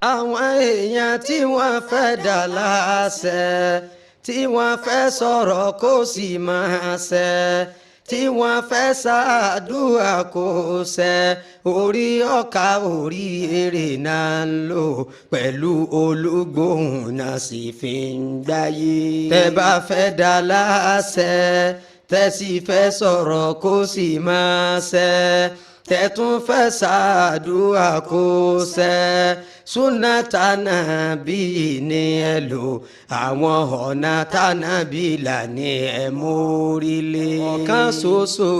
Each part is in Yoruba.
Àwọn èèyàn tí wọ́n fẹ́ dà láṣẹ, tí wọ́n fẹ́ sọ̀rọ̀ kó sì máa ṣẹ, tí wọ́n fẹ́ ṣàdúrà kó ṣẹ, orí ọkà orí èrè náà ń lò pẹ̀lú olúgbòhùn náà sì fi ń gbáyé. Tẹ́ bá fẹ́ dà láṣẹ, tẹ́ sì fẹ́ sọ̀rọ̀ kó sì máa ṣẹ, tẹ́ tún fẹ́ ṣàdúrà kó ṣẹ, súnà tànàbí ni ẹ lò, àwọn ọ̀nà tànàbí là ní ẹ mórílé. Ọ̀kan ṣoṣo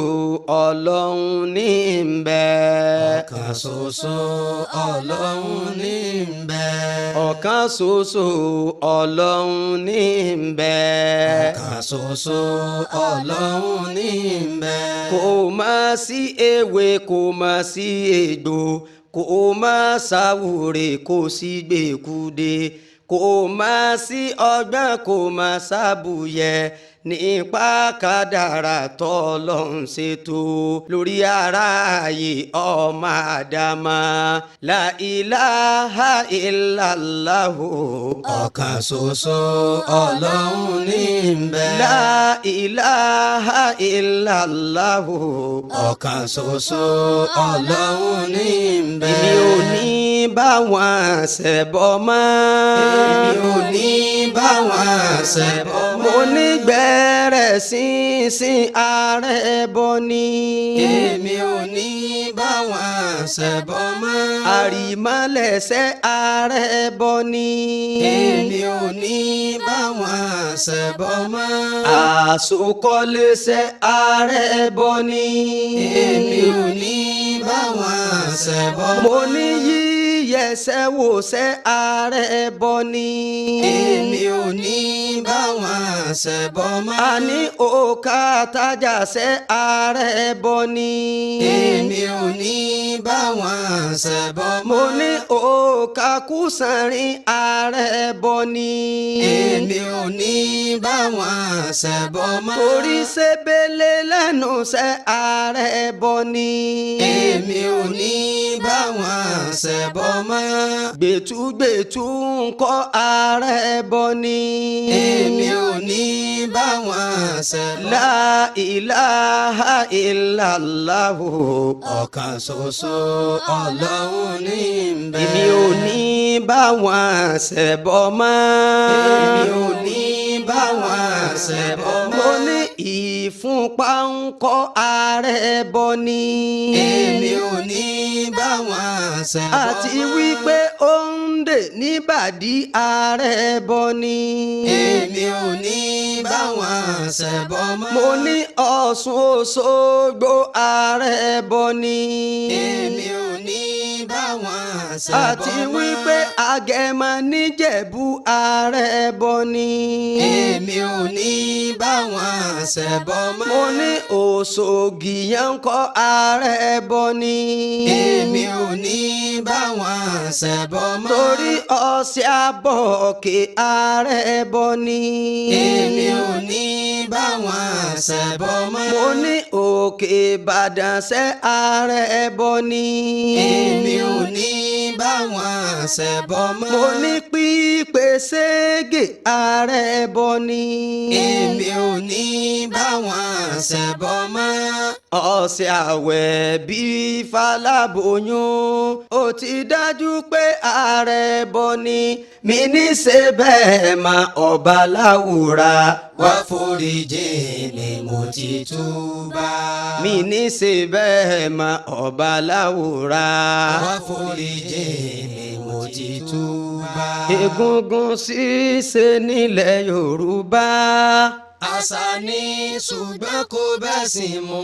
Ọlọ́run ní ń bẹ. Ọ̀kan ṣoṣo Ọlọ́run ní ń bẹ. Ọ̀kan ṣoṣo Ọlọ́run ní ń bẹ. Ọ̀kan ṣoṣo Ọlọ́run ní ń bẹ. Kò má sí ewé, kò má sí egbò, kò má sáwúre, kò sí gbèkúde, kò má sí ọgbọ́n, kò má sábùyẹ nípa kádàrá tọ́lọ́run ṣètò lórí aráyé ọmọ àdámà. La ilaha illallahu. Ọ̀kan ṣoṣo Ọlọ́run ní ń bẹ. La ilaha illallahu. Ọ̀kan ṣoṣo Ọlọ́run ní ń bẹ. Èmi ò ní bá wọn ṣẹbọ mọ́. Èmi ò ní bá wọn ṣẹbọ mọ́. Mo ní gbẹ̀rẹ̀ sínsìn ààrẹ bọ ni. Èmi ò ní bá wọn ṣẹbọ mọ́. Àrìmọ́lẹ̀ṣẹ̀ ààrẹ bọ ni. Èmi ò ní bá wọn ṣẹbọ mọ́. Àsokọ́lẹ́ṣẹ̀ ààrẹ bọ ni. Èmi ò ní bá wọn ṣẹbọ mọ́. Mo ní yíyẹsẹ̀ wòṣẹ̀ ààrẹ bọ ni. Èmi ò ní bá wọn ṣẹbọ mọ́. A ní òkà tájàṣẹ́ ààrẹ bọ ni. Èmi ò ní bá wọn ṣẹbọ mọ́. Mo ní òkà kùsànrin ààrẹ bọ ni. Èmi ò ní bá wọn ṣẹbọ mọ́. Torí ṣebele lẹ́nu ṣẹ́ ààrẹ bọ ni. Èmi ò ní bá wọn ṣẹbọ mọ́. Gbẹ̀tùgbẹ̀tù ńkọ́ ààrẹ bọ ni. Èmi ò ní bá wọn ṣẹbọ. La ilaha illallahu. Ọ̀kan ṣoṣo Ọlọ́run ní ń bẹ. Èmi ò ní bá wọn ṣẹbọ mọ́. Èmi ò ní bá wọn ṣẹbọ mọ́. Mo ní ìfúnpá ń kọ́ ààrẹ bọ ni. Èmi ò ní bá wọn ṣẹbọ mọ́. Àti wípé ó ń dè níbàdí ààrẹ bọ ni. Èmi ò ní bá wọn ṣẹbọ mọ́. Mo ní Ọ̀ṣun Òṣogbo ààrẹ bọ ni. Èmi ò ní bá wọn ṣẹbọ mọ́. Àti wípé Agẹmọ níjẹ̀bú ààrẹ bọ ni. Èmi ò ní bá wọn ṣẹbọ mọ́. Mo ní Òṣogì yẹn ń kọ́ ààrẹ bọ ni. Èmi ò ní bá wọn ṣẹbọ mọ́. Torí ọ̀sẹ̀ àbọ̀kè ààrẹ bọ ni. Èmi ò ní bá wọn ṣẹbọ mọ́. Mo ní Òkè Ìbàdàn ṣẹ́ ààrẹ bọ ni. Èmi ò ní bá wọn ṣẹbọ mọ́. Mo ní pípé ségè ààrẹ bọ ni. Èmi ò ní bá wọn ṣẹbọ mọ́. Ọ̀sẹ̀ àwẹ̀ bí faláboyún ó ti dájú pé ààrẹ bọ ni. Mi ní ṣe bẹ́ẹ̀ ma ọba láwùrà Wá foríjì mi, mo ti túbà. Mi ní ṣe bẹ́ẹ̀ ma ọba láwùrà. Wá foríjì mi, mo ti túbà. Egungun ṣíṣe nílẹ̀ Yorùbá. Àṣà ni, ṣùgbọ́n kò bẹ́sìn mu.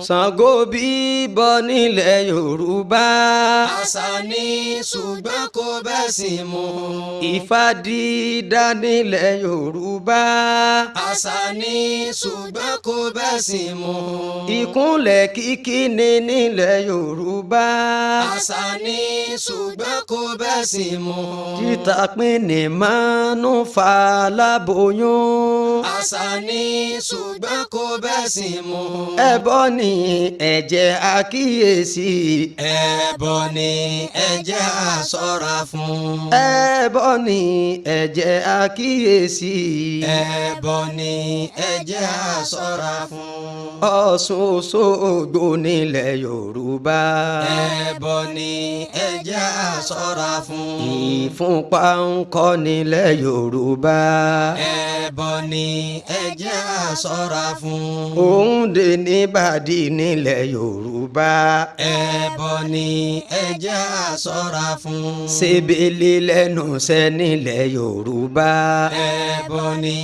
Ṣàngó bíbọ nílẹ̀ Yorùbá. Àṣà ni, ṣùgbọ́n kò bẹ́sìn mu. Ifá dídá nílẹ̀ Yorùbá. Àṣà ni, ṣùgbọ́n kò bẹ́sìn mu. Ìkúnlẹ̀ kíkí ni nílẹ̀ Yorùbá. Àṣà ni, ṣùgbọ́n kò bẹ́sìn mu. Títàpín ní mánú fa láboyún. Àṣà Àṣà ni ṣùgbọ́n kò bẹ́sìn mu. Ẹbọ ni, ẹ jẹ́ àkíyèsí. Ẹbọ ni, ẹ jẹ́ á ṣọ́ra fún. Ẹbọ ni, ẹ jẹ́ àkíyèsí. Ẹbọ ni, ẹ jẹ́ á ṣọ́ra fún. Ọ̀ṣun Òṣogbo nílẹ̀ Yorùbá. Ẹbọ ni, ẹ jẹ́ á ṣọ́ra fún. Ìfúnpá ń kọ́ nílẹ̀ Yorùbá. Ẹbọ ni, ẹ jẹ́ á ṣọ́ra fún. Òǹdè níbàdí nílẹ̀ Yorùbá. Ẹbọ ni, ẹ jẹ́ á ṣọ́ra fún. Ṣebele lẹ́nu iṣẹ́ nílẹ̀ Yorùbá. Ẹbọ ni,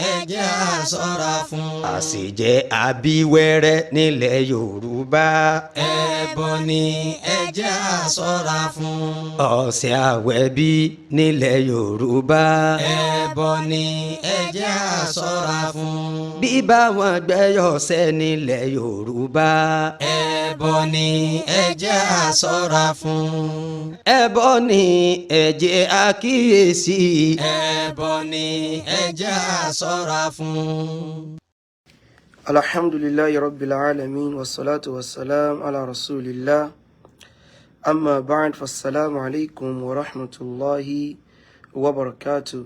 ẹ jẹ́ á ṣọ́ra fún. Àṣejẹ àbíwẹ́rẹ́ nílẹ̀ Yorùbá. Ẹbọ ni, ẹ jẹ́ á ṣọ́ra fún. Ọ̀sẹ̀ àwẹ̀bí nílẹ̀ Yorùbá. Ẹbọ ni, ẹ jẹ́ á ṣọ́ra fún. Bíbá wọn gbẹ́yọ̀sẹ̀ nílẹ̀ Yorùbá. Ẹbọ ni, ẹ jẹ́ á ṣọ́ra fún. Ẹbọ ni, ẹ jẹ́ àkíyèsí. Ẹbọ ni, ẹ jẹ́ á ṣọ́ra fún. الحمد لله رب العالمين والصلاة والسلام على رسول الله أما بعد فالسلام عليكم ورحمة الله وبركاته.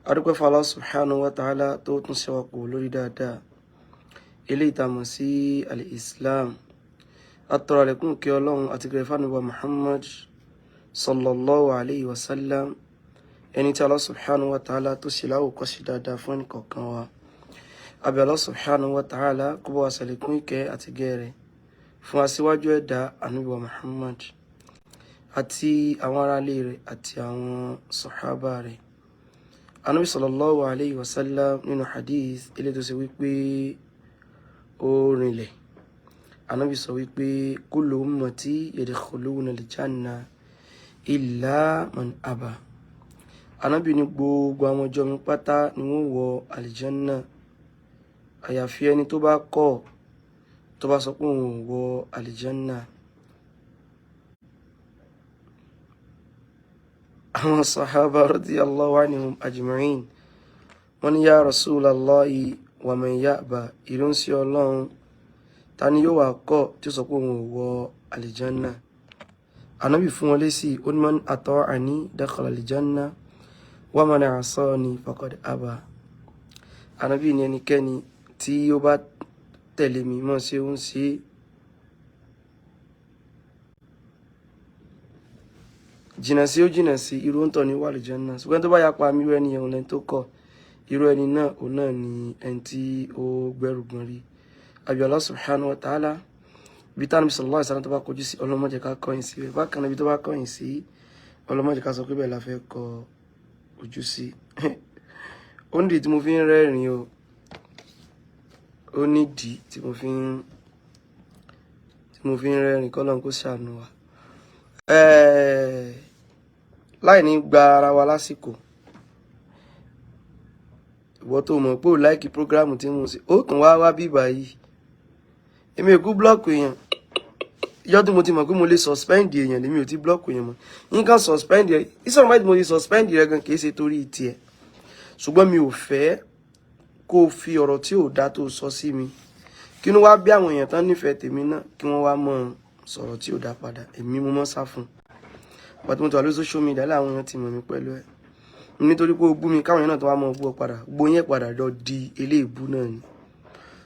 Adúpẹ́ fún Allah subhanahu wa ta'ala tó tún ṣe wá kù lórí dáadáa eléyìí tá a mọ̀ sí al-Islam. Atọ́rọ̀ àlékún kí Ọlọ́run àti gẹ̀rẹ́fà nígbà Muhammad sallallahu alayhi wa sallam, ẹni tí Allah subhanahu wa ta'ala tó ṣe láwòkọ́ṣe dáadáa fún ẹnìkọ̀ọ̀kan wa. Àbí Allah subhanahu wa ta'ala kó bá wa ṣàlékún ìkẹ́ àti gẹ̀rẹ́ fún aṣíwájú ẹ̀dá Ànábì wa Muhammad àti àwọn aráalé rẹ̀ àti àwọn sàhábà rẹ̀. Ànábì sallallahu alayhi wa sallam, nínú hadith ilé tó ṣe wípé ó rinlẹ̀, Ànábì sọ wípé kullu ummati yadkhuluna al-janna illa man aba. Ànábì ní gbogbo àwọn ọjọ́ mi pátá ni wọ́n wọ àlìjánná, àyàfi ẹni tó bá kọ̀, tó bá sọ pé òun ò wọ àlìjánná. Àwọn sahaba radiyallahu anhum ajma'in, wọ́n ní ya Rasulallahi wa man ya'ba, ìrúnsí Ọlọ́run, ta ni yóò wá kọ̀ tí ó sọ pé òun ò wọ àlìjánná? Ànábì fún wọn lésì, ó ní man ata'ani dakhala àlìjánná wa man asani faqad aba. Ànábì ní ẹnikẹ́ni tí ó bá tẹ̀lé mi mọ́ ṣe ń ṣe jìnà sí, ó jìnà sí, irú ń tọ̀ ní wà àlìjánná. Ṣùgbọ́n tó bá yapa mi, irú ẹni yẹn òun lẹni tó kọ̀. Irú ẹni náà, òun náà ni ẹni tí ó gbẹ́rù gbọ́n rí. Àbí Allah subhanahu wa ta'ala, ibi táwọn sallallahu alaihi wasallam tó bá kọjú sí, ọlọ́mọdé ká kọ̀yìn sí rẹ̀. Bákan náà, ibi tó bá kọ̀yìn sí, ọlọ́mọdé ká sọ pé bẹ́ẹ̀ la fẹ́ kọ ojú sí. Ó nídìí tí mo fi ń rẹ́rìn o, ó nídìí tí mo fi ń rẹ́rìn. Kọ́lọ́n kó ṣàánú wa. Láì ní gba ara wa lásìkò, ìwọ tó mọ̀ pé ò like program tí mo ṣe, ó tún wá wá bíbà yìí. Èmi ò kú block èèyàn. Ìjọ́ tí mo ti mọ̀ pé mo lè suspend èèyàn lèmi ò ti block èèyàn mọ́. Nǹkan suspend rẹ ìsọ̀rọ̀ máa tí mo ti suspend rẹ gan, kìí ṣe torí tiẹ̀, ṣùgbọ́n mi ò fẹ́ kó o fi ọ̀rọ̀ tí ò dá tó sọ sí mi, kí inú wá bí àwọn èèyàn tán nífẹ̀ẹ́ tèmi náà, kí wọ́n wá mọ̀ sọ̀rọ̀ tí ò dá padà. Èmi mo mọ́ sá fún un pàtó mo ti wà lórí social media láwọn èèyàn ti mọ̀ mí pẹ̀lú ẹ̀, nítorí pé ó bú mi, káwọn èèyàn náà tó wá mọ̀ bú ọ padà, gbó yẹn padà lọ di eléèbú náà ni.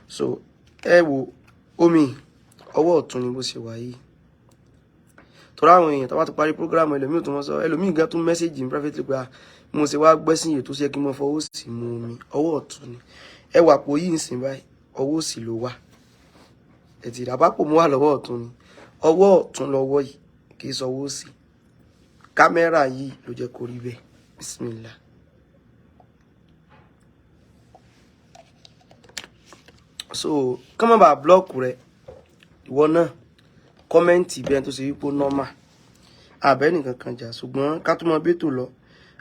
So ẹ wo omi, ọwọ́ ọ̀tún ni bó ṣe wà yìí, torí àwọn èèyàn tó bá ti parí program, ẹlòmíì tó mọ́ sọ, ẹlòmíì gan tún message mi privately pé, ah, mo ṣe wá gbẹ́sìn yìí tó ṣe kí n mọ fọwọ́ sí mu omi. Ọwọ́ ọ̀tún ni ẹ wà pò yìí ń sìn báyìí, ọwọ́ òsì ló wà. Ẹ ti ràbápò mú wà lọ́wọ́ ọ̀tún ni, ọwọ́ ọ̀tún lọ́wọ́ yìí, kì í sọ ọwọ́ òsì. Kámẹ́rà yìí ló jẹ́ kó rí bẹ́ẹ̀. Bismillah. So kọ́ má bàa block rẹ, ìwọ náà comment bí ẹni tó ṣe wípé normal àbẹ́ nìkan kan jà, ṣùgbọ́n ká tó mọ bẹ́tò lọ,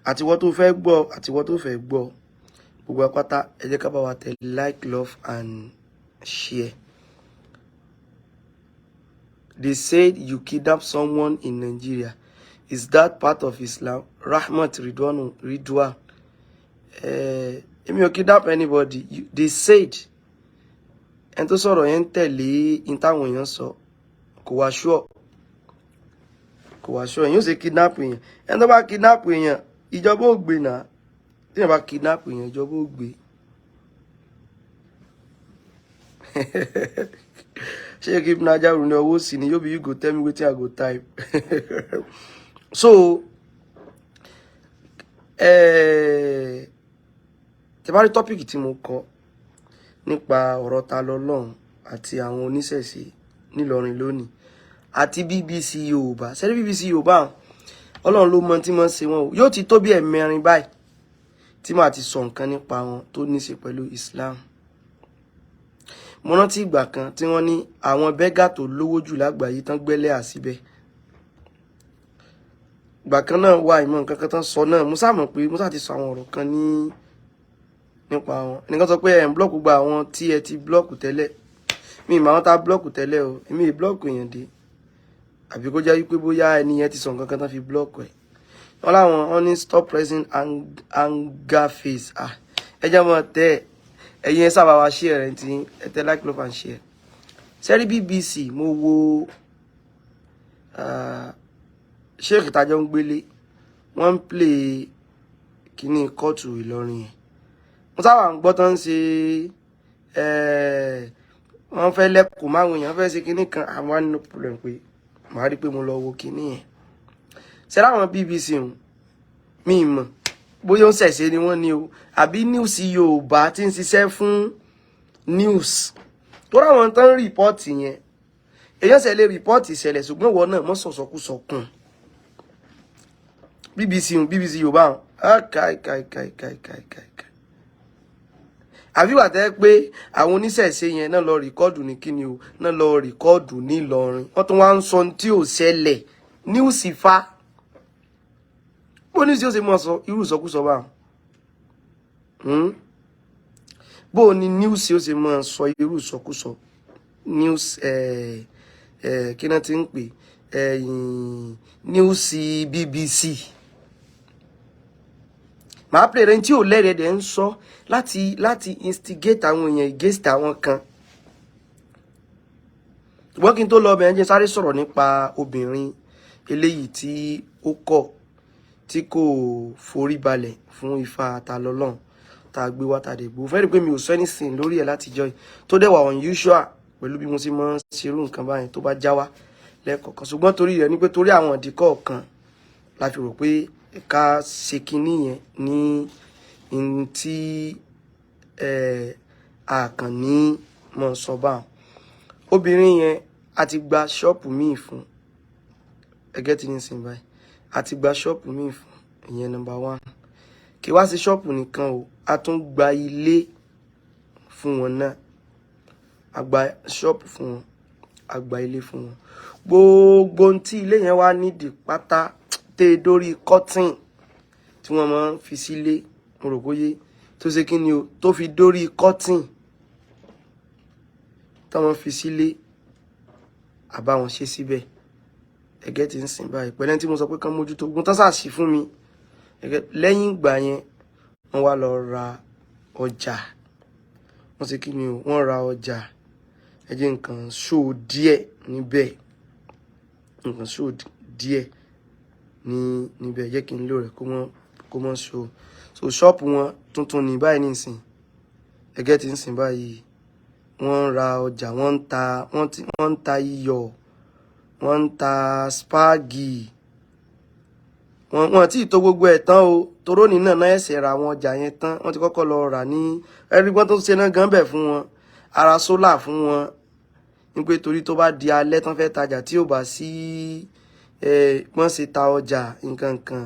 àtiwọ́ tó fẹ́ gbọ́, àtiwọ́ tó fẹ́ gbọ́, gbogbo apáta, ẹ jẹ́ ká bá wa tẹ like, love and share. They said you kidnap someone in Nigeria. Is that part of Islam? Rahmat Ridwan Ridwan. Èmi ò kidnap anybody. They said ẹni tó sọ̀rọ̀ yẹn ń tẹ̀lé in táwọn èèyàn sọ. Kò wá sure, kò wá sure. Èèyàn ó ṣe kidnap èèyàn? Ẹni tó bá kidnap èèyàn, ìjọba ò gbé náà. Tí èèyàn bá kidnap èèyàn, ìjọba ò gbé. Ṣé kí Ibn Hajar ní ọwọ́ sí ni yóò bí, you go tell me wetin I go type. So tẹ́ bá rí topic tí mo kọ nípa ọ̀rọ̀ ta lọ́lọ́run àti àwọn oníṣẹ̀ṣe nílọrin lónìí àti BBC Yorùbá sẹ́rí, BBC Yorùbá, Ọlọ́run ló mọ tí wọ́n ṣe wọn o. Yóò ti tó bí ẹ̀mẹrin báyìí tí màá ti sọ nǹkan nípa wọn tó ní ṣe pẹ̀lú Islam. Mo rántí ìgbà kan tí wọ́n ní àwọn beggar tó lówó jù lágbàáyé tán gbẹ́lẹ́ àsíbẹ̀. Ìgbà kan náà wà, ìmọ̀ nǹkan kan tán sọ náà. Mo sá mọ̀ pé mo sá ti sọ àwọn ọ̀rọ̀ kan ní nípa wọn. Ẹnìkan sọ pé ẹ̀ ń block gba àwọn tí ẹ ti block tẹ́lẹ̀. Mi ì mọ àwọn tá block tẹ́lẹ̀ o. Èmi ì block èèyàn dé, àbí kó jẹ́ wípé bóyá ẹni yẹn ti sọ nǹkan kan tán fi block ẹ̀. Wọ́n láwọn wọ́n ní stop pressing anger face. Ah, ẹ jẹ́ mọ́ tẹ́ ẹ̀. Ẹ̀yin ẹ sábà wá share rẹ̀ tí ẹ tẹ like, love and share. Sẹ́rí BBC, mo wo Sheikh tajọ́ ń gbélé, wọ́n ń play kíní kóòtù Ìlọrin yẹn. Mo sábà ń gbọ́ tán ń ṣe, wọ́n fẹ́ lẹ́kọ̀ọ́ máwọn èèyàn fẹ́ ṣe kíní kan. Àwọn no problem pé màá rí pé mo lọ wo kíní yẹn. Ṣe láwọn BBC ń mi mọ̀ bóyá ó ń ṣẹ̀ṣẹ̀ ni wọ́n ní o, àbí news Yorùbá tí ń ṣiṣẹ́ fún news tó ráwọn tán ń report yẹn. Èèyàn ṣe lè report ìṣẹ̀lẹ̀, ṣùgbọ́n ìwọ náà mọ́ sọ̀sọ̀kúsọ kùn. BBC ń BBC Yorùbá ń kai kai kai kai kai kai kai. Àbí wà tẹ́ pé àwọn oníṣẹ̀ṣe yẹn náà lọ record ní kíni o, náà lọ record ní Ìlọrin, wọ́n tún wá ń sọ tí ò ṣẹlẹ̀. News fa bó ní sí ó ṣe mọ́ sọ irú ìsọkúsọ bá? Bó ní news ó ṣe mọ́ sọ irú ìsọkúsọ? News kí náà ti ń pè news BBC, màá pè rẹ tí ò lẹ́rẹ̀ẹ́ dẹ̀ ń sọ láti instigate àwọn èèyàn against àwọn kan. Ṣùgbọ́n kí n tó lọ bẹ̀rẹ̀, jẹ́ sáré sọ̀rọ̀ nípa obìnrin eléyìí tí ó kọ̀ tí kò forí balẹ̀ fún Ifá Talọ́lọ́run tá a gbé wá tá a dẹ̀ gbó. Fẹ́ẹ́ rí i pé mi ò sọ anything lórí ẹ̀ látijọ́ yìí, tó dẹ̀ wà unusual pẹ̀lú bí mo ṣe máa ń ṣerú nǹkan báyìí tó bá já wá lẹ́ẹ̀kọ̀ọ̀kan. Ṣùgbọ́n torí rẹ̀ ni pé torí àwọn ìdí kọ̀ọ̀kan la fi rò pé ká ṣe kinní yẹn ní n tí àkànní mọ̀ sọ báwọn. Obìnrin yẹn, a ti gba ṣọ́ọ̀pù míì fún ẹgẹ́ tí ní sìn báyìí. A ti gba ṣọ́ọ̀pù míì fún ìyẹn, number one. Kí wá sí ṣọ́ọ̀pù nìkan o, a tún gba ilé fún wọn náà. A gba ṣọ́ọ̀pù fún wọn, a gba ilé fún wọn. Gbogbo ohun tí ilé yẹn wá nídìí pátá tẹ́ dórí curtain tí wọ́n máa ń fi sílé, mo rò bóyé tó ṣe kí ni o, tó fi dórí curtain tí wọ́n fi sílé, àbá wọn ṣe síbẹ̀. Ẹgẹ́ ti ń sìn báyìí pẹ̀lẹ́ tí mo sọ pé kán mójútó ogun tán sàṣì fún mi. Ẹgẹ́ lẹ́yìn ìgbà yẹn, wọ́n wá lọ ra ọjà. Wọ́n ṣe kí ni o, wọ́n ra ọjà. Ẹ jẹ́ nǹkan ṣó díẹ̀ níbẹ̀, nǹkan ṣó díẹ̀ ní níbẹ̀. Jẹ́ kí n lò rẹ̀ kó mọ́ ṣó. So ṣọ́ọ̀pù wọn tuntun ní báyìí nísìn. Ẹgẹ́ ti ń sìn báyìí, wọ́n ń ra ọjà, wọ́n ń ta, wọ́n ń ta iyọ̀, wọ́n ń ta spaghetti. Wọ́n tí ì tó gbogbo ẹ̀ tán o. Torónì náà náà ẹ̀sẹ̀ ra àwọn ọjà yẹn tán. Wọ́n ti kọ́kọ́ lọ rà ní ẹ̀rí gbọ́n tó ṣe náà gan bẹ̀ fún wọn, ara solar fún wọn ní pé torí tó bá di alẹ́ tán fẹ́ tajà, tí ò bá sí wọ́n ṣe ta ọjà nǹkan kan.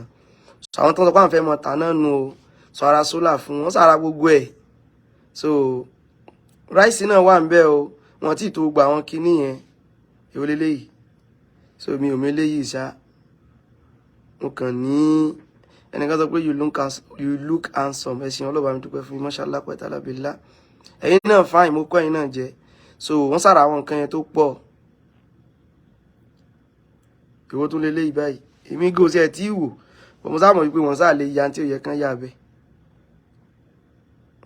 Àwọn tó ń sọ pé àwọn fẹ́ mọ ta náà nu o. Sọ ara solar fún wọn, sára gbogbo ẹ̀. So rice náà wà ń bẹ̀ o. Wọn tí ì tó gbogbo àwọn kinní yẹn. Èwo leléyìí? So mi ò mọ eléyìí ṣá. Mo kàn ní ẹnìkan sọ pé you look handsome. Ẹ̀sìn ọlọ́ba mi dúpẹ́ fún mi. Mashallah pẹ̀tàlábìlá, ẹ̀yin náà fine, mo kọ́ ẹ̀yin náà jẹ. So wọ́n sára àwọn nǹkan yẹn tó pọ̀. Èwo tún leléyìí báyìí? Èmi gò sí ẹ̀ tí wò bọ̀. Mo sáà mọ̀ wípé wọ́n sáà lè ya tí ó yẹ kán yà bẹ́ẹ̀.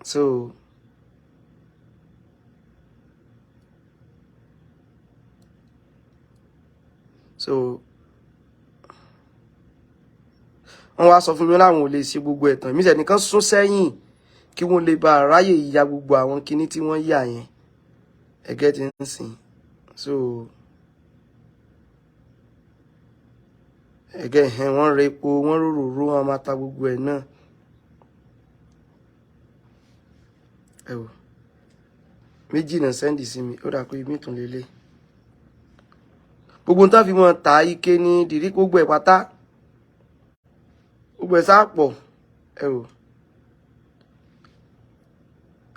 So wọ́n wá sọ fún mi láwọn ò lè ṣe gbogbo ẹ̀tàn mi sẹ̀nìkan sún sẹ́yìn kí wọ́n lè bá ráyè ya gbogbo àwọn kinní tí wọ́n yà yẹn, ẹgẹ́ ti ń sìn. So ẹgẹ́ ẹ̀hẹ́n, wọ́n ra epo, wọ́n róròró, wọn máa ta gbogbo ẹ̀ náà. Ẹ wò, méjì náà send sí mi, ó dà pé mi tún lélẹ̀ gbogbo nǹkan fi mọ́ ta ike ní dìrí, gbogbo ẹ̀ pátá, gbogbo ẹ̀ sá pọ̀. Ẹ wò,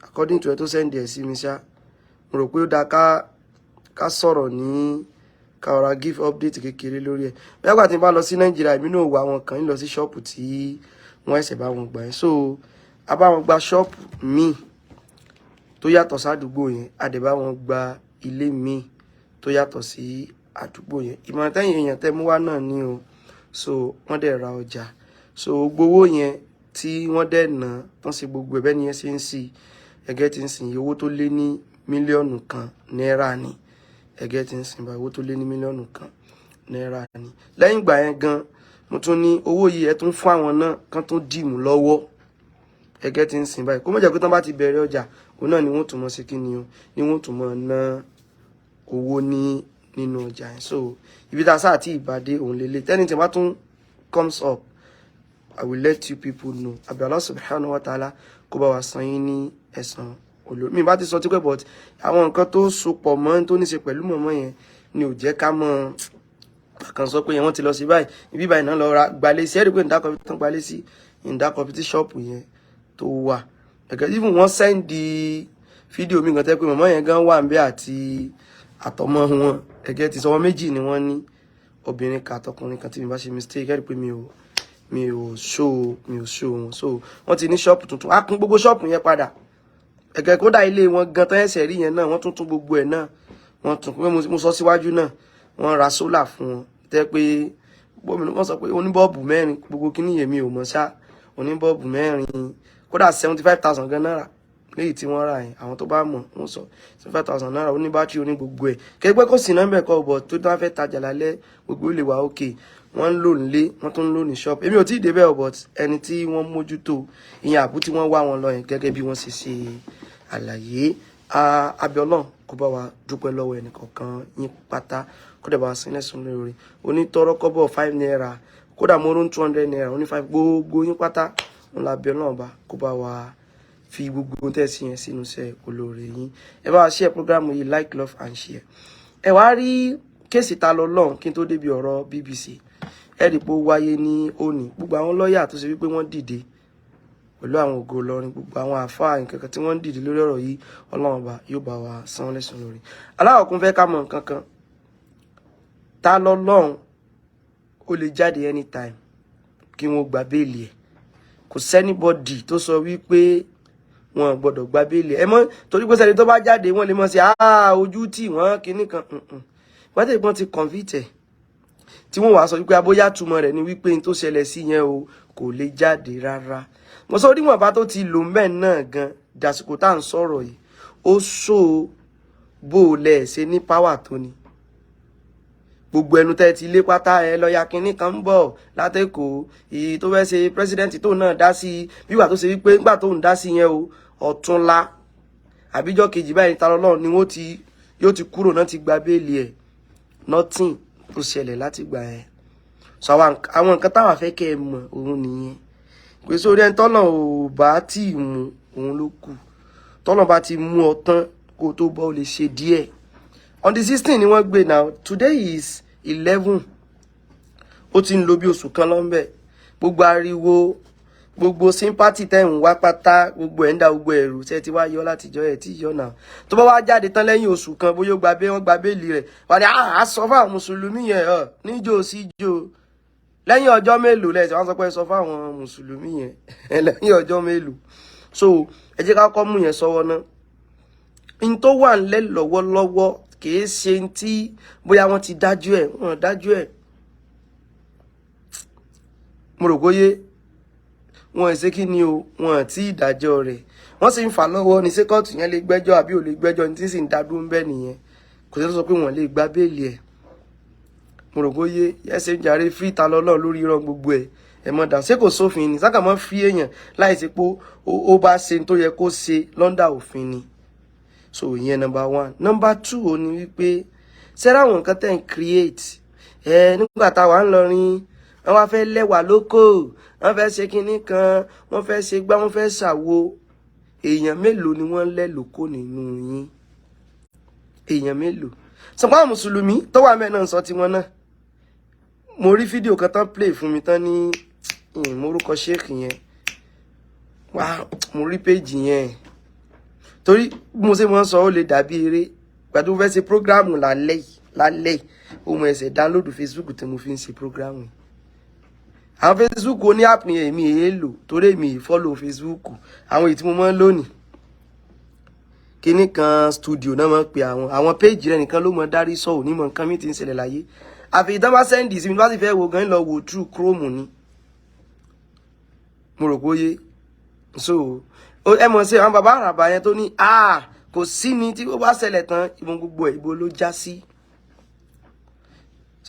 according to ẹ tó send ẹ̀ sí mi ṣá, mo rò pé ó dáa ká sọ̀rọ̀ ní ká ọ̀rá, give update kékeré lórí ẹ̀. Bẹ́ẹ̀ gbà tí n bá lọ sí Nàìjíríà, èmi náà wọ àwọn kan ń lọ sí ṣọ́ọ̀pù tí wọ́n ẹ̀sẹ̀ bá wọn gbà yẹn. So a bá wọn gba ṣọ́ọ̀pù míì tó yàtọ̀ sádùúgbò yẹn, a dẹ̀ bá wọn gba ilé míì tó yàtọ̀ sí àdúgbò yẹn. Ìmọ̀ràn tẹ́yìn èèyàn tẹ́ mú wá náà ní o. So wọ́n dẹ̀ ra ọjà, so gbowó yẹn tí wọ́n dẹ̀ ná tán ṣe gbogbo ẹ̀ bẹ́ẹ̀ ni yẹn ṣe ń sí ẹgẹ́ tí ń sìn, owó tó lé ní 1 mílíọ̀nù náírà ni. Ẹgẹ́ tí ń sìn báyìí, owó tó lé ní 1 mílíọ̀nù náírà ni. Lẹ́yìn ìgbà yẹn gan, mo tún ní owó yìí, ẹ tún fún àwọn náà kán tún dìmú lọ́wọ́. Ẹgẹ́ tí ń sìn báyìí, kó mọ̀ jẹ́ pé tán bá ti bẹ̀rẹ̀ ọjà, òun náà ni wọ́n tún mọ̀ sí kí ni o, ni wọ́n tún mọ̀ ná owó ní nínú ọjà yẹn. So ibi tá a sáà tí ìbàdé òun lélẹ̀ tẹ́ni tí wọ́n bá tún comes up, I will let you people know. Àbí Allah subhanahu wa ta'ala kó bá wa san yín ní ẹ̀san olórí. Mi bá ti sọ tipẹ́, but àwọn nǹkan tó so pọ̀ mọ́ tó ní ṣe pẹ̀lú mọ̀mọ́ yẹn ni ò jẹ́ ká mọ̀ kàn sọ pé wọ́n ti lọ sí báyìí, ibi báyìí náà lọ ra gbalẹ̀ sí. Ẹ̀rí pé ìdákọ̀ tán gbalẹ̀ sí, ìdákọ̀ tí ṣọ́ọ̀pù yẹn tó wà ẹ̀gẹ́. Even wọ́n send fídíò mi kan tẹ́ pé mọ̀mọ́ yẹn gan wà ń bẹ́ àti àtọmọ wọn. Ẹ̀gẹ́ ti sọ wọn, méjì ni wọ́n ní, obìnrin kan àtọkùnrin kan, tí mi bá ṣe mistake. Ẹ̀rí pé mi ò show wọn. So wọ́n ti ní ṣọ́ọ̀pù tuntun, á kún gbogbo ṣọ́ọ̀pù yẹn padà. Ẹ̀gẹ́ kódà ilé wọn gan tán ẹsẹ̀ rí yẹn náà, wọ́n tún tún gbogbo ẹ̀ náà, wọ́n tún pé mo sọ síwájú náà, wọ́n ra solar fún wọn tẹ́ pé wọ́n sọ pé oníbọ́ọ̀bù mẹ́rin, gbogbo kíní yẹn mi ò mọ̀ ṣá, oníbọ́ọ̀bù mẹ́rin, kódà 75,000 gan náírà léyìí tí wọ́n rà yẹn. Àwọn tó bá mọ̀, wọ́n sọ ₦75,000, oní bátìrì, oní gbogbo ẹ̀ kẹgbẹ́ kò sí nọ́mbẹ̀ kọ́ bọ̀ tó bá fẹ́ tajà lálẹ́, gbogbo ó lè wà òkè. Wọ́n ń lò nílé, wọ́n tún ń lò ní ṣọ́ọ̀bù. Èmi ò tí ì débẹ̀ o, but ẹni tí wọ́n mójútó ìyẹn, àbú tí wọ́n wá wọn lọ yẹn, gẹ́gẹ́ bí wọ́n ṣe ṣe àlàyé, abẹ́ Ọlọ́run kó bá wa dúpẹ́ lọ́wọ́ ẹnìkọ̀ọ̀kan yín pátá, kó dẹ̀ bá wa sin lẹ́sùn lórí onítọ́rọ́kọ́bọ̀ ₦5, kódà mo rún ₦200 oní five, gbogbo yín pátá ń la abẹ́ Ọlọ́run bá kó bá wa fi gbogbo ohun tẹ́ sí yẹn sínú iṣẹ́ olóore yín. Ẹ bá wa share program yìí, like, love and share. Ẹ wá rí case ta lọ lọ́hùn kí n tó débi ọ̀rọ̀ BBC. Ẹ rí i pé ó wáyé ní òní, gbogbo àwọn lọ́ọ̀yà tó ṣe wípé wọ́n dìde pẹ̀lú àwọn ògo Ìlọrin, gbogbo àwọn àáfàá nǹkan kan tí wọ́n ń dìde lórí ọ̀rọ̀ yìí, Ọlọ́run ọba yóò bá wa san wọ́n lẹ́san lórí. Aláwọ̀kún fẹ́ ká mọ̀ nǹkan kan, ta lọ lọ́hùn, ó lè jáde anytime kí wọ́n gba bail ẹ̀. Kò sí anybody tó sọ wípé wọn gbọ́dọ̀ gba bail ẹ̀ mọ́, torí pé sẹ́ni tó bá jáde, wọ́n lè mọ̀ sí ojú tí wọ́n kinní kan. Wọ́n tẹ̀lé wọ́n ti convict ẹ̀, tí wọ́n wàá sọ wípé abóyá túmọ̀ rẹ̀ ni wípé n tó ṣẹlẹ̀ sí yẹn o, kò lè jáde rárá. Mo sọ oníwọ̀nba tó ti lò mẹ́ náà gan dàsìkò tá à ń sọ̀rọ̀ yìí, ó sọ bó o lẹ̀ ṣe ní power tó ni gbogbo ẹnu tẹ́ ti lé pátá ẹ lọ́ọ̀yà kínní kan ń bọ̀ látẹ̀kọ́ èyí tó fẹ́ ṣe president tó náà dá sí bíwà tó ṣe wípé nígbà tó ń dá sí yẹn o, ọ̀túnla àbíjọ́ kejì báyìí ta lọ́lọ́run ni wọ́n ti yóò ti kúrò náà, ti gba bail ẹ̀, nothing tó ṣẹlẹ̀ láti gbà ẹ̀. So àwọn nǹkan táwọn afẹ́ kẹ́ ẹ mọ̀ òun nìyẹn, pé sórí ẹni tọ́nà ò bá tí ì mú òun ló kù, tọ́nà bá ti mú ọ tán kó o tó bọ́, ó lè ṣe díẹ̀. On the 16 ni wọ́n gbé now, today is 11, ó ti ń lo bí oṣù kan lọ́nbẹ̀. Gbogbo ariwo, gbogbo sympathy tẹ́ ń wá pátá, gbogbo ẹ̀ ń da gbogbo ẹ̀rù ṣe ti wá yọ látijọ́ ẹ̀ tí yọ náà. Tó bá wá jáde tán lẹ́yìn oṣù kan, bóyá ó gba bẹ́ẹ̀, wọ́n gba bail rẹ̀ wà ní àá sọ fáwọn mùsùlùmí yẹn ọ̀ níjó síjó lẹ́yìn ọjọ́ mélòó lẹ́sìn wọ́n sọ pé sọ fáwọn mùsùlùmí yẹn lẹ́yìn ọjọ́ mélòó. So ẹ jẹ́ ká kọ́ mú yẹn sọ́wọ́ náà. N tó wà ńlẹ̀ lọ́wọ́lọ́wọ́ kìí ṣe tí bóyá wọ́n ti dájú ẹ̀, wọ́n dájú ẹ̀. Mo rò bóyé wọn ṣe kí ni o, wọn tí ìdájọ́ rẹ̀. Wọ́n sì ń fà lọ́wọ́ ní, ṣé kóòtù yẹn lè gbẹ́jọ́ àbí ò lè gbẹ́jọ́ ní, tí sì ń dá dúró ń bẹ́ẹ̀ nìyẹn. Kò sí tó sọ pé wọ́n lè gba bail ẹ̀. Mo rò pé ó yé ẹsẹ̀ ń jàre. Free Ta lọ́lọ́ lórí irọ́ gbogbo ẹ̀, ẹ̀ mọ̀ dà. Ṣé kò sófin ni sákà mọ́ fi èèyàn láì ṣe pé ó bá ṣe tó yẹ kó ṣe lọ́ndà òfin ni? So ìyẹn number one. Number two, ó ní wípé ṣẹ́rẹ́ àwọn nǹkan tẹ̀ ń create ẹ nígbà táwa ń lọrin, wọ́n wá fẹ́ lẹ́wà lóko, wọ́n fẹ́ ṣe kinní kan, wọ́n fẹ́ ṣe gbá, wọ́n fẹ́ ṣàwo. Èèyàn mélòó ni wọ́n lẹ́ lóko nínú yín? Èèyàn mélòó? Sọpọ́ àwọn mùsùlùmí tó wà mẹ́ẹ̀ náà ń sọ tiwọn náà. Mo rí fídíò kan tán play fún mi tán ní ìmọ̀rúkọ sheikh yẹn wá. Mo rí péjì yẹn torí bí mo ṣe mọ́ sọ, ó lè dàbí eré. Ìgbà tó fẹ́ ṣe program lálẹ́ yìí, lálẹ́ yìí, ohun ẹsẹ̀ download Facebook tí mo fi ń ṣe program yìí. Àwọn Facebook oní app ni èmi èé lò torí èmi ì follow Facebook. Àwọn èyí tí mo máa ń lò ní kinní kan studio náà máa ń pe àwọn péjì rẹ nìkan ló mọ dárí sọ òní mọ nǹkan mi ti ń ṣẹlẹ̀ láyé, àfi ìtàn bá send sí mi. Bá sì fẹ́ wo gan, lọ wò through Chrome ni. Mo rò pé ó yé. So ẹ mọ̀ sí àwọn bàbá àràbà yẹn tó ní kò sí ni tí ó bá ṣẹlẹ̀ tán, ìbọn gbogbo ẹ̀, ibo ló já sí?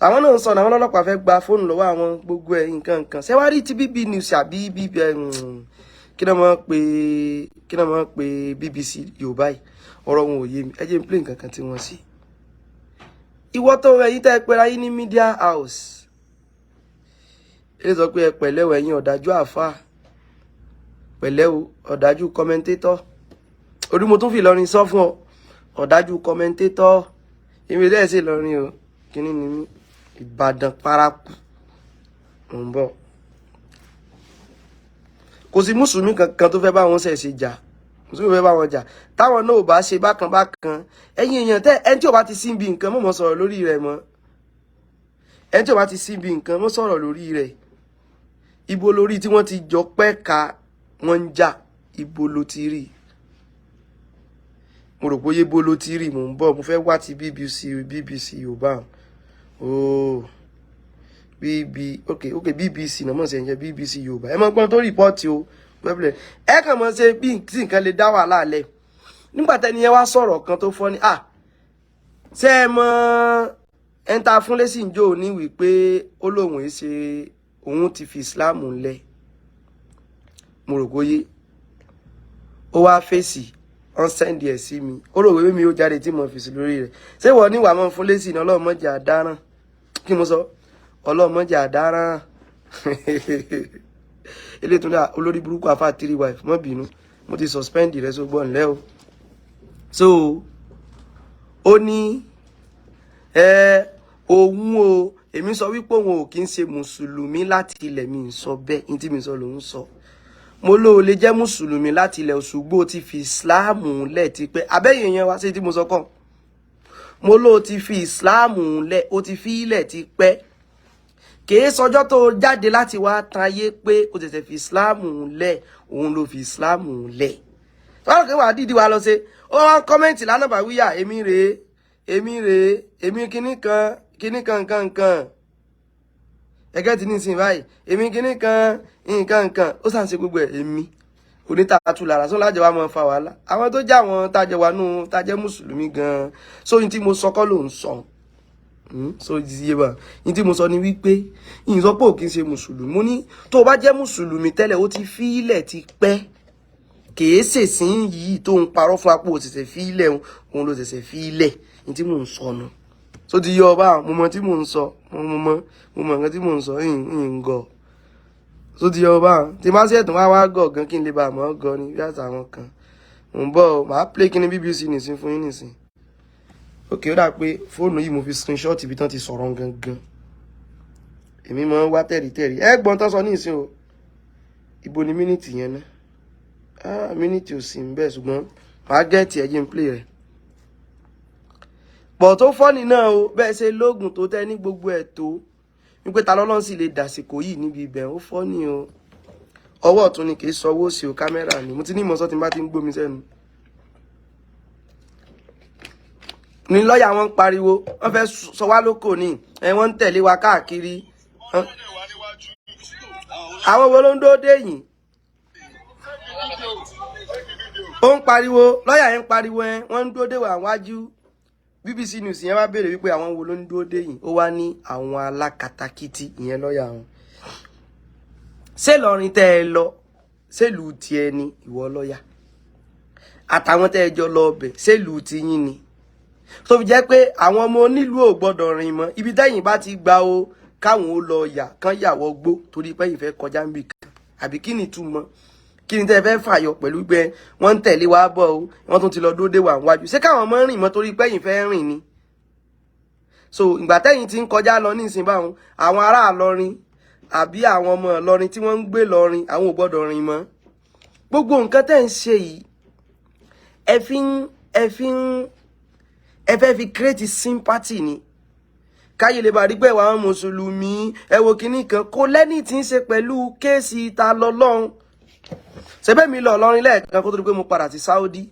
Àwọn náà ń sọ, àwọn ọlọ́pàá fẹ́ gba fóònù lọ́wọ́ àwọn gbogbo ẹ̀, nǹkan nǹkan. Ṣé wàá rí ti BB News àbí BB, kí náà máa pe, kí náà máa pe BBC Yorùbá yìí? Ọ̀rọ̀ wọn ò yé mi. Ẹ jẹ́ n play nǹkan kan tí wọ́n ṣe. Ìwọ tó ẹ̀yin tẹ́ ẹ pera yín ní media house, ilé sọ pé ẹ pẹ̀lẹ́ o, ẹ̀yin ọ̀dájú àáfàá, pẹ̀lẹ́ o, ọ̀dájú commentator. Orí mo tún fi Ìlọrin sọ fún ọ, ọ̀dájú commentator. Èmi dẹ́ sí Ìlọrin o, kíní ni mí, Ìbàdàn paraku. Mò ń bọ̀. Kò sí mùsùlùmí kankan tó fẹ́ bá wọn ṣẹ̀ ṣe jà. Mùsùlùmí fẹ́ bá wọn jà táwọn náà ò bá ṣe bákan bákan. Ẹ̀yin èèyàn tẹ́ ẹni tí ò bá ti sí ibi nǹkan mọ̀ mọ́ sọ̀rọ̀ lórí rẹ̀ mọ́. Ẹni tí ò bá ti sí ibi nǹkan mọ́ sọ̀rọ̀ lórí rẹ̀. Ibo lórí tí wọ́n ti jọ pẹ́ ka wọ́n ń jà? Ibo ló ti rí? Mo rò bóyá ibo ló ti rí. Mò ń bọ̀, mo fẹ́ wá ti BBC, BBC Yorùbá. Ooo, bb ok, BBC náà mọ̀ sí ẹ̀yẹ BBC Yorùbá. Ẹ mọ̀ gbọ́n tó report o pẹ́pẹ́lẹ̀. Ẹ kàn mọ̀ ṣe bí tí nǹkan lè dá wàhálà lẹ̀. Nígbà tẹ́ni yẹn wá sọ̀rọ̀ kan tó fọ́ ni ṣé ẹ mọ̀ ẹni tá a fún lẹ́sìn jò ní wípé ó lóun ẹ̀ ṣe òun ti fi Islam ńlẹ̀? Mo rò bóyé ó wá fèsì, wọ́n send ẹ̀ sí mi. Ó rò wípé mi ó jáde tí mo fèsì lórí rẹ̀. Ṣé wọ́n ní wàá mọ̀ fún lẹ́sìn? Ọlọ́run mọ̀jà àdáràn. Kí mo sọ? Ọlọ́run mọ̀jà àdáràn. Eléyìí tó ní olórí burúkú afa three wife, mọ́ bínú, mo ti suspend rẹ̀, so gbọ́n ńlẹ́ o. So ó ní ẹ òun o, èmi sọ wípé òun ò kí ń ṣe mùsùlùmí láti ilẹ̀. Mi ń sọ bẹ́ẹ̀, ní tí mi sọ lòun sọ. Mo ló lè jẹ́ mùsùlùmí láti ilẹ̀, Òṣùgbó ti fi ìsìláàmù lẹ̀ ti pẹ́. Abẹ́yìn yẹn wá sí tí mo sọ kàn, mo ló ti fi ìsìláàmù lẹ̀, ó ti fi ilẹ̀ ti pẹ́. Kìí sọjọ́ tó jáde láti wá tan ayé pé ó tẹ̀sẹ̀ fi ìsìláàmù lẹ̀, òun ló fi ìsìláàmù lẹ̀. Tọ́lá kí wàá dídí wa lọ ṣe. Ó wá ń comment lánàá bá wíyà, èmi rèé, èmi rèé, èmi kinní kan kinní kan nǹkan nǹkan ẹgẹ́ ti ní ìsìn báyìí, èmi kinní kan nǹkan nǹkan. Ó sàn ṣe gbogbo ẹ̀, èmi onítàtú lára sọ lájọ wa máa fa wàhálà. Àwọn tó jẹ́ àwọn tájẹ wa nù tájẹ́ mùsùlùmí gan-an. So ní tí mo sọ kọ́ ló ń sọ. So yé bá ní tí mo sọ ni wípé ìyìn sọ pé ò kí ń ṣe mùsùlùmí. Mo ní tó o bá jẹ́ mùsùlùmí tẹ́lẹ̀, ó ti fi ilẹ̀ ti pẹ́. Kìí ṣèṣin yìí tó ń parọ́ fún apò òṣìṣẹ́ fi ilẹ̀, òun ló ṣẹ̀ṣẹ̀ fi ilẹ̀. Ní tí mò ń sọ nu. So ti yọ ọba, mo mọ tí mò ń sọ, mo mọ nǹkan tí mò ń sọ, ń gọ. So ti yọ ọba tí bá ṣe ẹ̀tún wá wá gọ̀ gan kí n lè bá àmọ́ gọ ni bí àṣà àwọn kan. Mò ń bọ̀, màá play kíní BBC nìsín fún yín nìsín. Ok, ó dà pé fóònù yìí, mo fi screenshot ibi tán ti sọ̀rọ̀ gangan. Èmi máa ń wá tẹ̀rítẹ̀rí. Ẹ gbọ́n tán sọ ní ìsín o. Ibo ni mínítì yẹn ná? Ah, mínítì ò sí ń bẹ́ẹ̀, ṣùgbọ́n màá get ẹ̀. Jẹ́ n play rẹ̀ pọ̀. Tó funny náà o, bẹ́ẹ̀ ṣe lóògùn tó tẹ́ ní gbogbo ẹ̀ tó wípé ta lọ́lọ́run sì lè dàsìkò yìí níbi ibẹ̀. Ó funny o. Ọwọ́ ọ̀tún ni, kì í sọ ọwọ́ òsì o. Kámẹ́rà ni mo ti ní ìmọ̀sọ́ tí n bá ti ń gbómi sẹ́nu ní lọ́ọ̀yà wọn ń pariwo, wọ́n fẹ́ sọ wá lóko ni ẹ, wọ́n ń tẹ̀lé wa káàkiri. Àwọn wo ló ń dó dé yìí? Ó ń pariwo, lọ́ọ̀yà yẹn ń pariwo ẹ, wọ́n ń dúró dé wà wájú. BBC News yẹn wá béèrè wípé àwọn wo ló ń dúró dé yìí. Ó wá ní àwọn alákatakítí, ìyẹn lọ́ọ̀yà wọn. Ṣé Ìlọrin tẹ́ ẹ lọ, ṣèlú tiẹ̀ ni ìwọ lọ́ọ̀yà àtàwọn tẹ́ ẹ jọ lọ ọbẹ̀, ṣèlú tiyín ni tó fi jẹ́ pé àwọn ọmọ onílùú ò gbọ́dọ̀ rìn mọ́ ibi tẹ́yìn bá ti gba o, káwọn ó lọ yà kán yàwọ́ gbó torí pé ìfẹ́ kọjá ń bì kan? Àbí kí ni ìtumọ̀? Kí ni tẹ́ ẹ fẹ́ fàyọ pẹ̀lú pé wọ́n ń tẹ̀lé wa bọ̀ o, wọ́n tún ti lọ dúró dé wà wájú? Ṣé káwọn ọmọ rìn mọ́ torí pé ìfẹ́ rìn ni? So ìgbà tẹ́yìn ti ń kọjá lọ ní ìsìn báwọn, àwọn ará Ìlọrin àbí àwọn ọmọ Ìlọrin tí wọ́n ń gbé Ìlọrin, àwọn ò gbọ́dọ̀ rìn mọ́. Gbogbo nǹkan tẹ́ ń ṣe yìí, ẹ fi ń ẹ fẹ́ fi create sympathy ni, káyé lè bá rí pé àwọn mùsùlùmí, ẹ wo kinní kan kò lẹ́ni tí ń ṣe pẹ̀lú case ta lọ́lọ́run. Ṣebí mi lọ Ìlọrin lẹ́ẹ̀kan kó tó di pé mo padà sí Saudi.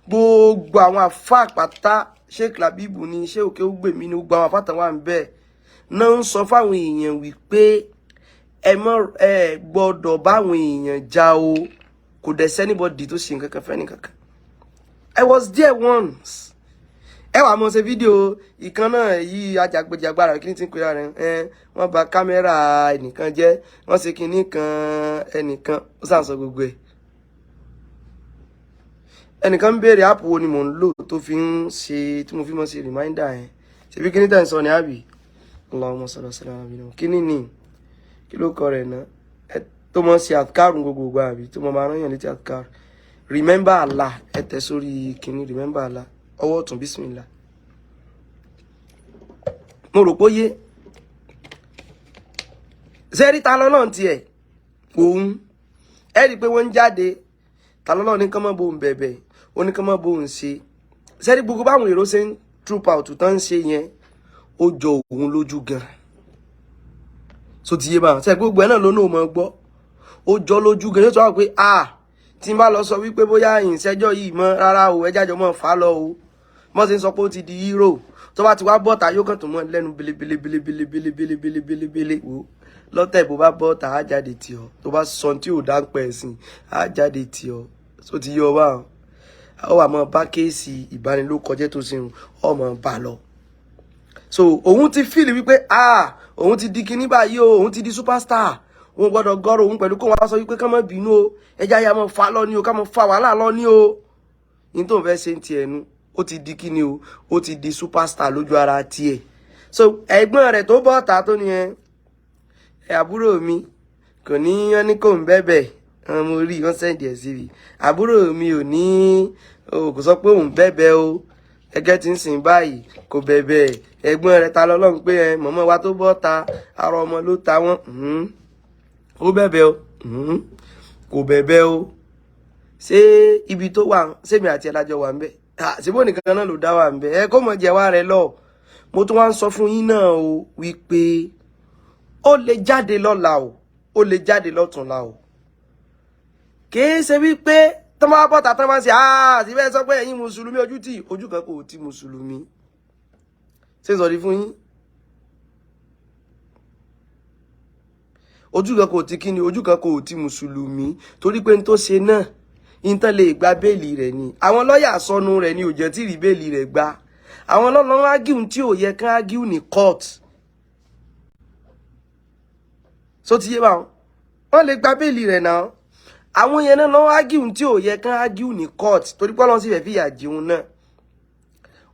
Gbogbo àwọn àfa àpáta, Sheikh Labibu ni, Sheikh Òkè Ògbèmí ni, gbogbo àwọn àfáàtàn wà ń bẹ́ẹ̀ náà ń sọ fáwọn èèyàn wípé ẹ mọ ẹ gbọ́dọ̀ báwọn èèyàn já o. Kò dẹ̀ sí anybody tó ṣe nǹkan kan fẹ́ nìkankan. I was there once. Ẹ wàá mọ̀ ṣe fídíò ìkan náà yìí, ajàgbèjàgbara, kí ni ti ń pera rẹ̀ ẹ, wọ́n bà kámẹ́rà ẹnìkan jẹ́, wọ́n ṣe kinní kan ẹnìkan, ó sàn sọ gbogbo ẹ̀. Ẹnìkan ń béèrè app wo ni mò ń lò tó fi ń ṣe, tí mo fi mọ̀ ṣe reminder yẹn. Ṣebí kíní tẹ̀ ń sọ ni, àbí? Allahumma salli wa sallam ala kíní ni, kí ló kọ rẹ̀ náà tó mọ̀ ṣe àkárùn gbogbo ìgbà, àbí tó mọ̀ máa rán yàn létí àkárùn? Remember Allah. Ẹ tẹ̀ sórí kíní Remember Allah, ọwọ́ ọ̀tún, bismillah. Mo rò pé ó yé sẹ́rí ta lọ́lọ́run tiẹ̀ òun. Ẹ rí i pé wọ́n ń jáde, ta lọ́lọ́run ní kán mọ́ bóun bẹ̀bẹ̀, ó ní kán mọ́ bóun ṣe. Sẹ́rí gbogbo báwọn èrò ṣe ń troop out tán ń ṣe yẹn, ó jọ òun lójú gan. So ti yé báwọn sẹ́, gbogbo ẹ̀ náà ló náà mọ̀ gbọ́, ó jọ lójú gan. Yóò tó wà pé ah, tí n bá lọ sọ wípé bóyá ìṣẹ́jọ́ yìí mọ́ rárá o, ẹ jájọ mọ́ fà á lọ o. Mọ́ ṣe ń sọ pé ó ti di hero, tó bá ti wá bọ́ta, yóò kàn tó mọ́ lẹ́nu belebele belebele belebele belebele. Wò lọ́tẹ̀, bó bá bọ́ta, á jáde tì ọ́. Tó bá sọ tí ò dá ń pẹ̀ sí, á jáde tì ọ́. So ti yé ọ báwọn, ó wà mọ́ bá case ìbanilókọjẹ́ tó ṣe ọmọ bá lọ. So òun ti feel wípé ah, òun ti di kinní báyìí o, òun ti di superstar, òun gbọ́dọ̀ gọ́rọ̀ òun pẹ̀lú kó wọn sọ wípé ká má bínú o, ẹja ya mọ́ fa lọ ní o, ká mọ́ fa wàhálà lọ ní o. Ní tó ń fẹ́ ṣe ń tiẹ̀ nu, ó ti di kíni o, ó ti di superstar lójú ara tiẹ̀. So ẹ̀gbọ́n rẹ̀ tó bọ́ ta tó ní ẹ ẹ àbúrò mi kò ní wọ́n ní kò ń bẹ̀bẹ̀. Mo rí wọ́n send ẹ̀ sí mi. Àbúrò mi ò ní o, kò sọ pé òun bẹ̀bẹ̀ o. Ẹgẹ́ tí ń sìn báyìí, kò bẹ̀bẹ̀. Ẹ̀gbọ́n rẹ̀ ta lọ́lọ́run pé ẹ mọ̀mọ́ wa tó bọ́ ta, ara ọmọ ló ta wọ́n. Ó bẹ̀bẹ̀ o, kò bẹ̀bẹ̀ o. Ṣé ibi tó wà, sẹ́mi àti ẹ̀lájọ wà ń bẹ̀? Síbò nìkan náà ló dá wà ń bẹ̀? Ẹ kó mọ̀ jẹ́ wá rẹ lọ. Mo tún wá ń sọ fún yín náà o wípé ó lè jáde lọ́la o, ó lè jáde lọ́túnla o. Kìí ṣe wípé tó máa bọ́ta tó máa ń ṣe síbẹ̀ sọ pé ẹ̀yin mùsùlùmí, ojú tì ojú kan kò tí mùsùlùmí ṣe sọ̀rí fún yín. Ojú kan kò tí kíni, ojú kan kò tí mùsùlùmí, torí pé n tó ṣe náà, n tán lè gba bail rẹ̀ ni. Àwọn lọ́ọ̀yà sọnù rẹ̀ ni ò jẹ́ tí rí bail rẹ̀ gbà. Àwọn lọ́lọ́ argue tí ò yẹ kán argue ní court. So ti yé báwọn, wọ́n lè gba bail rẹ̀ náà. Àwọn yẹn náà lọ́wọ́ argue tí ò yẹ kán argue ní court, torí pé Ọlọ́run sì fẹ́ fìyà jẹun náà,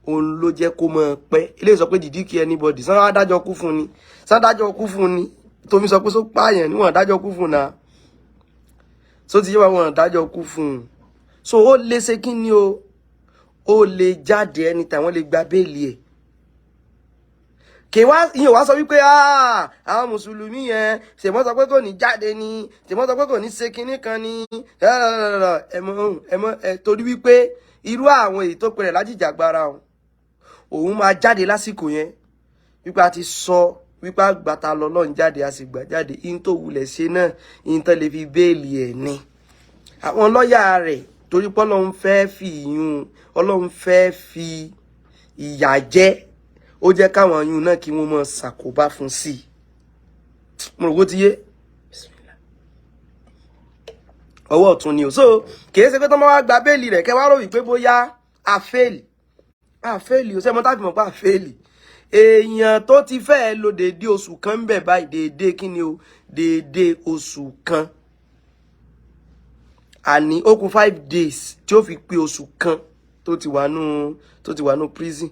òun ló jẹ́ kó mọ̀ pẹ́. Ilé sọ pé did you kill anybody? Sàn adájọ́ kú fún ni, sàn adájọ́ kú fún ni tómi sọ pé só pààyàn níwọ̀n adájọ́ kú fún náà. So ti yé wa, wọn adájọ́ kú fún un. So ó lè ṣe kí ni o, ó lè jáde anytime, wọ́n lè gba bail ẹ̀. Kì wá ìyẹn wá sọ wípé àwọn mùsùlùmí yẹn ṣèmọ́ sọ pé kò ní jáde ni, ṣèmọ́ sọ pé kò ní ṣe kinní kan ni. Ẹmọ ẹmọ ẹ, torí wípé irú àwọn èyí tó pẹ̀rẹ̀ lájìjàgbara òun máa jáde lásìkò yẹn, wípé a ti sọ wípé àgbàtà lọ́lọ́run jáde, a sì gbà jáde. Ihun tó wulẹ̀ ṣe náà, ihun tán lè fi bail ẹ̀ ni. Àwọn lọ́ọ̀yà rẹ̀, torí pé Ọlọ́run fẹ́ fi ìyún, Ọlọ́run fẹ́ fi ìyà jẹ, ó jẹ́ káwọn yún náà kí wọ́n mọ̀ ṣàkóbá fún sí i. Mo rò kó ti yé. Ọwọ́ ọ̀tún ni o. So kìí ṣe pé tọ́ máa wá gba bail rẹ̀, kẹ́ wá rò wípé bóyá a fail. A fail o. Sẹ́mo tábìmọ̀ pé a fail? Èèyàn tó ti fẹ́ẹ́ lo déédéé oṣù kan ń bẹ̀ báyìí, déédéé kí ni o, déédéé oṣù kan, àní ó kù 5 days tí ó fi pé oṣù kan tó ti wà nù prison,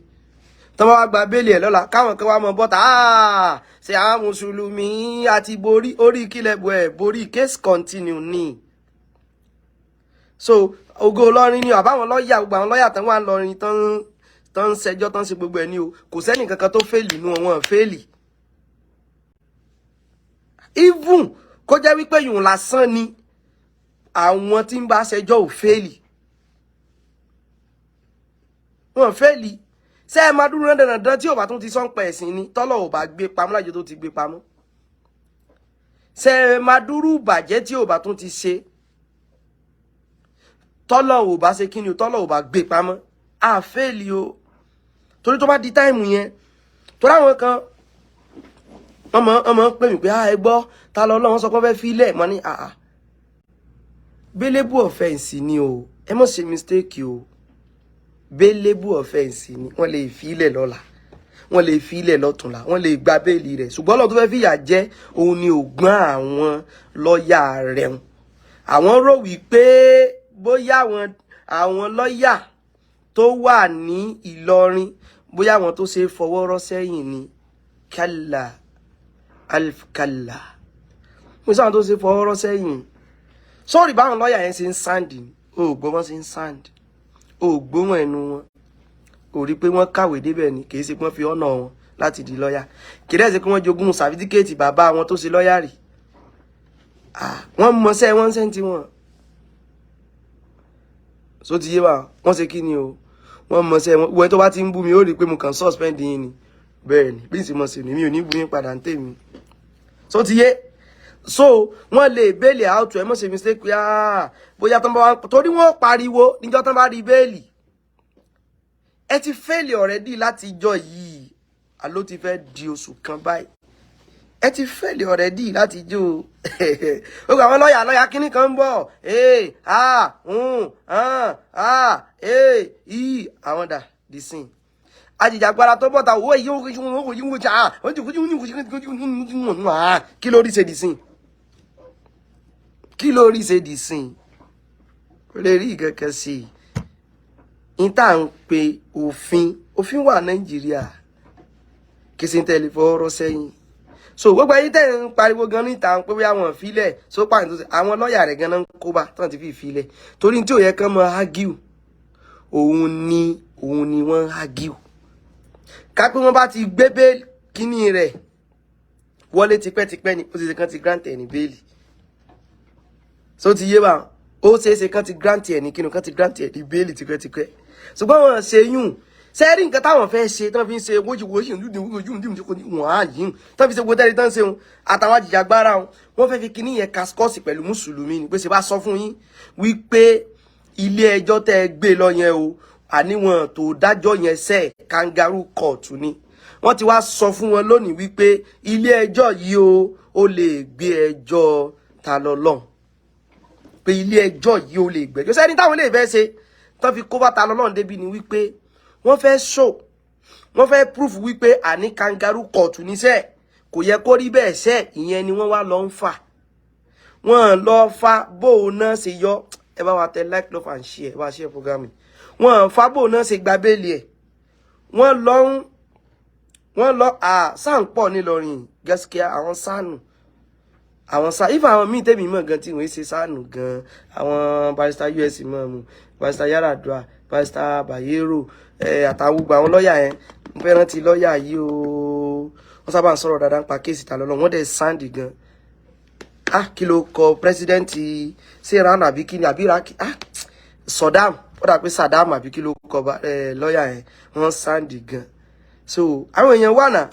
tọ́ bá wá gba bail ẹ̀ lọ́la, káwọn kan wá mọ bọ́tà ṣe àwọn mùsùlùmí àti borí orí kílẹ̀ bọ̀ ẹ̀ borí. Case continue ni. So ògo Ìlọrin ni àbáwọn lọ́ọ̀yà, gbogbo àwọn lọ́ọ̀yà tán wà lọ́rin tán ń ṣẹjọ́, tán ṣe gbogbo ẹ̀ ní o. Kò sẹ́nì kankan tó fail nù wọn, fail. Even kó jẹ́ wípé yùn lásán ni, àwọn tí ń bá ṣẹjọ́ ò fail, wọn fail. Ṣé ẹ máa dúró dandan tí ò bá tún ti sọ́npẹ̀ ẹ̀sìn ni, tọ́lọ̀ ò bá gbé pamọ́ lájọ tó ti gbé pamọ́? Ṣé ẹ máa dúró bàjẹ́ tí ò bá tún ti ṣe, tọ́lọ̀ ò bá ṣe kíni o, tọ́lọ̀ ò bá gbé pamọ́? À fail o, torí tó bá di time yẹn, torí àwọn kan wọ́n mọ̀ ń pè mí pé, "Ah, ẹ gbọ́, ta lọ lọ́wọ́ sọ pé wọ́n fẹ́ filẹ̀?" Mọ́ ní àà, bailable offence ni o. Ẹ mọ̀ ṣe mistake o. Bailable offence ni. Wọ́n lè filẹ̀ lọ́la, wọ́n lè filẹ̀ lọ́tùnla, wọ́n lè gba bail rẹ̀, ṣùgbọ́n Ọlọ́run tó fẹ́ fìyà jẹ òun ni ògbọ́n àwọn lọ́ọ̀yà rẹ̀ hùn. Àwọn rò wípé bóyá àwọn lọ́ọ̀yà tó wà ní Ìlọrin, bóyá àwọn tó ṣe é fọwọ́ rọ́ sẹ́yìn ni. Kálá alif kálá, mo sọ àwọn tó ṣe é fọwọ́ rọ́ sẹ́yìn. Sọ́ọ̀rì, báwọn lọ́ọ̀yà yẹn ṣe ń sound ni o. Ò gbọ́ wọn ṣe ń sound, o ò gbóhùn ẹnu wọn, ò rí pé wọ́n kàwé débẹ̀ ni. Kì í ṣe pé wọ́n fi ọ̀nà wọn láti di lọ́ọ̀yà, kì í dẹ̀ ṣe pé wọ́n jogún certificate bàbá wọn tó ṣe lọ́ọ̀yà rí. Wọ́n mọṣẹ́ wọ́n sẹ́ńtì wọn. So ti yé wa, wọ́n ṣe kí ni o, wọ́n mọṣẹ́ wọn. Wọ́n tó bá ti ń bú mi, ó rí i pé mo kàn suspend yín ni. Bẹ́ẹ̀ ni bí n sì mọ̀ sí ni, mi ò ní bú yín padà ń tèmi. So ti yé. So wọ́n lè bail out. Ẹ mọ̀ ṣe mistake pé, ah, bóyá tán bá wá, torí wọ́n pariwo níjọ́ tán bá rí bail. Ẹ ti fail already láti ijọ́ yìí. Àló ti fẹ́ di oṣù kan báyìí. Ẹ ti fail already láti jó o. Àwọn lọ́ọ̀yà lọ́ọ̀yà kínní kan ń bọ̀, ee, a, ń, an, a, e, i, àwọn dà di sin ajìjàgbara tó bọ̀ta owó èyí. Kí ló rí ṣe di sin? Kí ló rí ṣe di sin? Kò lè rí ìkankan sí i. N tá à ń pe òfin, òfin wà Nàìjíríà, kí sí ń tẹ̀lé fọwọ́rọ́ sẹ́yìn. So gbogbo ẹ̀yin tẹ́ ń pariwo gan níta pé bóyá wọn filẹ̀ so pààyàn tó ṣe, àwọn lọ́ọ̀yà rẹ̀ gan náà ń kó bá tán ti fi filẹ̀, torí tí ò yẹ kán mọ argue, òun ni wọ́n argue. Ká pé wọ́n bá ti gbé bail kíní rẹ̀ wọlé tipẹ́tipẹ́ ni, ó ti ṣe kán ti grant ẹ̀ ní bail. So ti yé wa, ó ṣeé ṣe kán ti grant ẹ̀ ní kíni, kán ti grant ẹ̀ ní bail tipẹ́tipẹ́, ṣùgbọ́n wọn ṣe yùn sẹ́rí nǹkan táwọn fẹ́ ṣe tán fi ń ṣe wójúwójú wọ́n á yìí tán fi ṣe gbogbo tẹ́lẹ̀ tán ṣe wọn àtàwọn àjìjàgbara wọn, wọ́n fẹ́ fi kíní yẹn kaskọ́ọ̀sì pẹ̀lú mùsùlùmí ni, pé ṣe bá sọ fún yín wípé ilé ẹjọ́ tẹ́ ẹ gbé lọ yẹn o, àníwọ̀n tó dájọ́ yẹn sẹ́, kangaroo court ni. Wọ́n ti wá sọ fún wọn lónìí wípé ilé ẹjọ́ yìí o, ó lè gbé ẹjọ́ ta lọ lọ́hùn, pé ilé ẹjọ́ yìí ó lè gbẹ́jọ́ sẹ́ni. Táwọn lè fẹ́ ṣe tán fi kó bàtà lọ́lọ́run débi ni wípé wọ́n fẹ́ show, wọ́n fẹ́ proof wípé àní kangaroo court níṣẹ́, kò yẹ kó rí bẹ́ẹ̀ ṣẹ́. Ìyẹn ni wọ́n wá lọ ń fà, wọ́n lọ fa bóun náà ṣe yọ. Ẹ bá wa tẹ like, love and share. Ẹ bá share program yìí. Wọ́n fa bóun náà ṣe gba bail ẹ̀. Wọ́n lọ à sáà ń pọ̀ nílọrin gẹ́síkíá. Àwọn sánù, àwọn sá ifá, àwọn míì tèmi mọ̀ gan tí wọ́n ṣe sánù gan, àwọn barrister us mọ̀, barrister Yaradua, barrister Bayero, àtàwọn gbogbo àwọn lọ́ọ̀yà yẹn. Mo fẹ́ rántí lọ́ọ̀yà yìí o. Wọ́n sábà ń sọ̀rọ̀ dáadáa nípa case ta lọ́lọ́. Wọ́n dẹ̀ sound gan. Ah, kí ló kọ president ṣé Iran àbí kí ni àbí Iraq? Ah, Saddam, ó dà pé Saddam àbí kí ló kọ lọ́ọ̀yà yẹn. Wọ́n sound gan. So àwọn èèyàn wà náà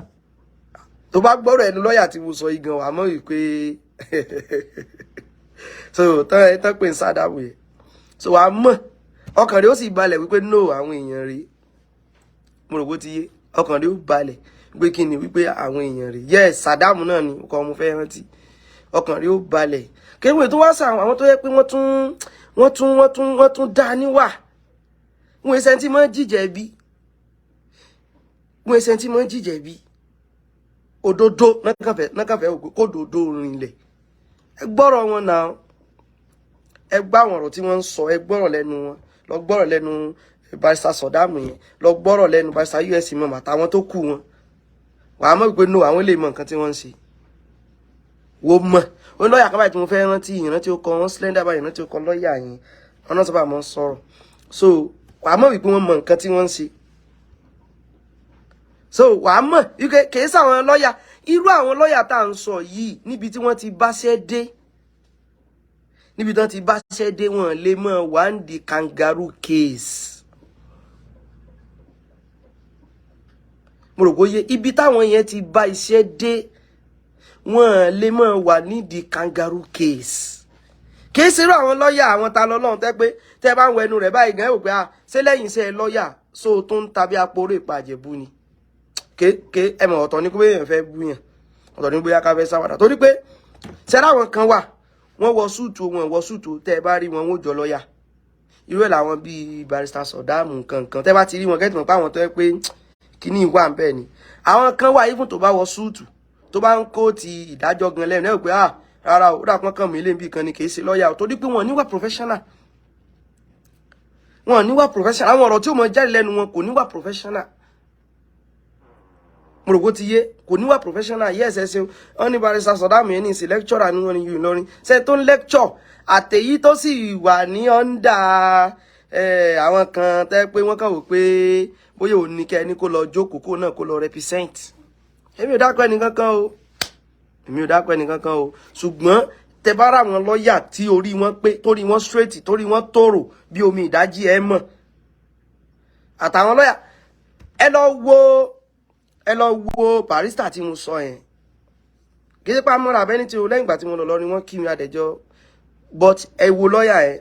tó bá gbọ́rọ̀ ẹnu lọ́ọ̀yà tí mo sọ yìí gan, wà mọ̀ wípé so tán ẹ tán pé ń Saddam yẹn, so wàá mọ̀, ọkàn rẹ̀ ó sì balẹ̀ wípé no, àwọn èèyàn rèé. Mo rò bó ti yé. Ọkàn rẹ̀ ó balẹ̀ wípé kí ni, wípé àwọn èèyàn rèé. Yes, Saddam náà ni ọkọ mo fẹ́ rántí. Ọkàn rí ó balẹ̀. Kéwòn tó wá sà, àwọn tó yẹ pé wọ́n tún dá níwà, wọ́n ẹsẹ̀ tí máa ń jíjẹ̀bi, wọ́n ẹsẹ̀ tí máa ń jíjẹ̀bi. Òdodo nákàfẹ́ kó dodo rinlẹ̀. Ẹ gbọ́rọ̀ wọn náà, ẹ gbọ́ àwọn ọ̀rọ̀ tí wọ́n ń sọ, ẹ gbọ́rọ̀ lẹ́nu wọn. Lọ gbọ́rọ̀ lẹ́nu Barrister Sọ̀dáàmù yẹn, lọ gbọ́rọ̀ lẹ́nu Barrister Us Imam àtàwọn tó kù wọn. Wàá mọ̀ pé no, àwọn lè mọ nǹkan tí wọ́n ń ṣe. Wo mọ̀ ó lọ́ọ̀yà kan báyìí tí mo fẹ́ rántí, ìrántí ó kọ wọn slender báyìí, ìrántí ó kọ lọ́ọ̀yà yẹn, wọn náà sábà máa ń sọ̀rọ̀. So wàá mọ̀ wípé wọ́n mọ nǹkan tí wọ́n ń ṣe. So wàá mọ̀ wípé kìí sáwọn lọ́ọ̀yà, irú àwọn lọ́ọ̀yà tá à ń sọ yìí, níbi tí wọ́n ti báṣẹ́ dé, níbi tí wọ́n ti báṣẹ́ dé, wọ́n lè mọ̀ wá ń di kangaroo case. Mo rò bóyá ibi táwọn yẹn ti bá iṣẹ́ dé, wọ́n lè mọ̀ wà nídìí kangaroo case. Kìí ṣerú àwọn lọ́ọ̀yà àwọn ta lọ́lọ́run tẹ́ pé tẹ́ bá ń wẹnu rẹ̀ báyìí gan, ẹ̀ wò pé ah, ṣé lẹ́yìn iṣẹ́ lọ́ọ̀yà so tó ń tàbí aporó ìpàjẹ̀bú ni? Ké ẹ mọ̀, ọ̀tọ̀ ní kó bóyá èèyàn fẹ́ bú yàn, ọ̀tọ̀ ní bóyá ká fẹ́ sáwàdà, torí pé ṣẹ́rá àwọn kan wà, wọ́n wọ suit, wọn wọ suit, tẹ́ ẹ bá rí wọn, wọ́n jọ lọ́ọ̀yà. Irú ẹ̀ làwọn bíi Barrister Sọ̀dáàmù nǹkan. Tẹ́ bá ti rí wọn, kẹ́tì mọ̀ pé àwọn tó yẹ pé kíní wà ń bẹ́ẹ̀ ni. Àwọn kan wà, even tó bá wọ suit, tó bá ń kó ti ìdájọ́ gan lẹ́nu ẹ̀ pé ah, rárá o, ó dà pọ́n kàn mí lé níbi kan ni, kì í ṣe lọ́ọ̀yà o, torí pé wọn níwà professional, wọn níwà professional. Àwọn ọ̀rọ̀ tí ó mọ jáde lẹ́nu wọn kò níwà professional. Mo rò kó ti yé, kò níwà professional. Yes, ẹ ṣeun. Wọn ní Barrister Sọ̀dáàmù yẹn ní ìsìn, lecturer ni wọn ní yìí Ìlọrin ṣe tó ń lecture, àtẹ̀yí tó sì wà ní under àwọn kan tẹ́ pé wọ́n kàn wò pé bóyá òun ní kẹ́ ẹni kó lọ jókòó, kó náà kó lọ represent. Èmi ò dákọ̀ ẹnì kankan o, èmi ò dákọ̀ ẹnì kankan o. Ṣùgbọ́n tẹ bá ra àwọn lọ́ọ̀yà tí orí wọn pé, torí wọn straight, torí wọn tòrò bí omi ìdájí, ẹ mọ̀ àtàwọn lọ́ọ̀yà. Ẹ lọ wo barrister tí mo sọ yẹn. Kì í ṣe pé amúra abẹ́ni tí o lẹ́yìn ìgbà tí mo lọ lọ ni wọ́n kí mi àdẹ̀jọ́, but ẹ wo lọ́ọ̀yà yẹn,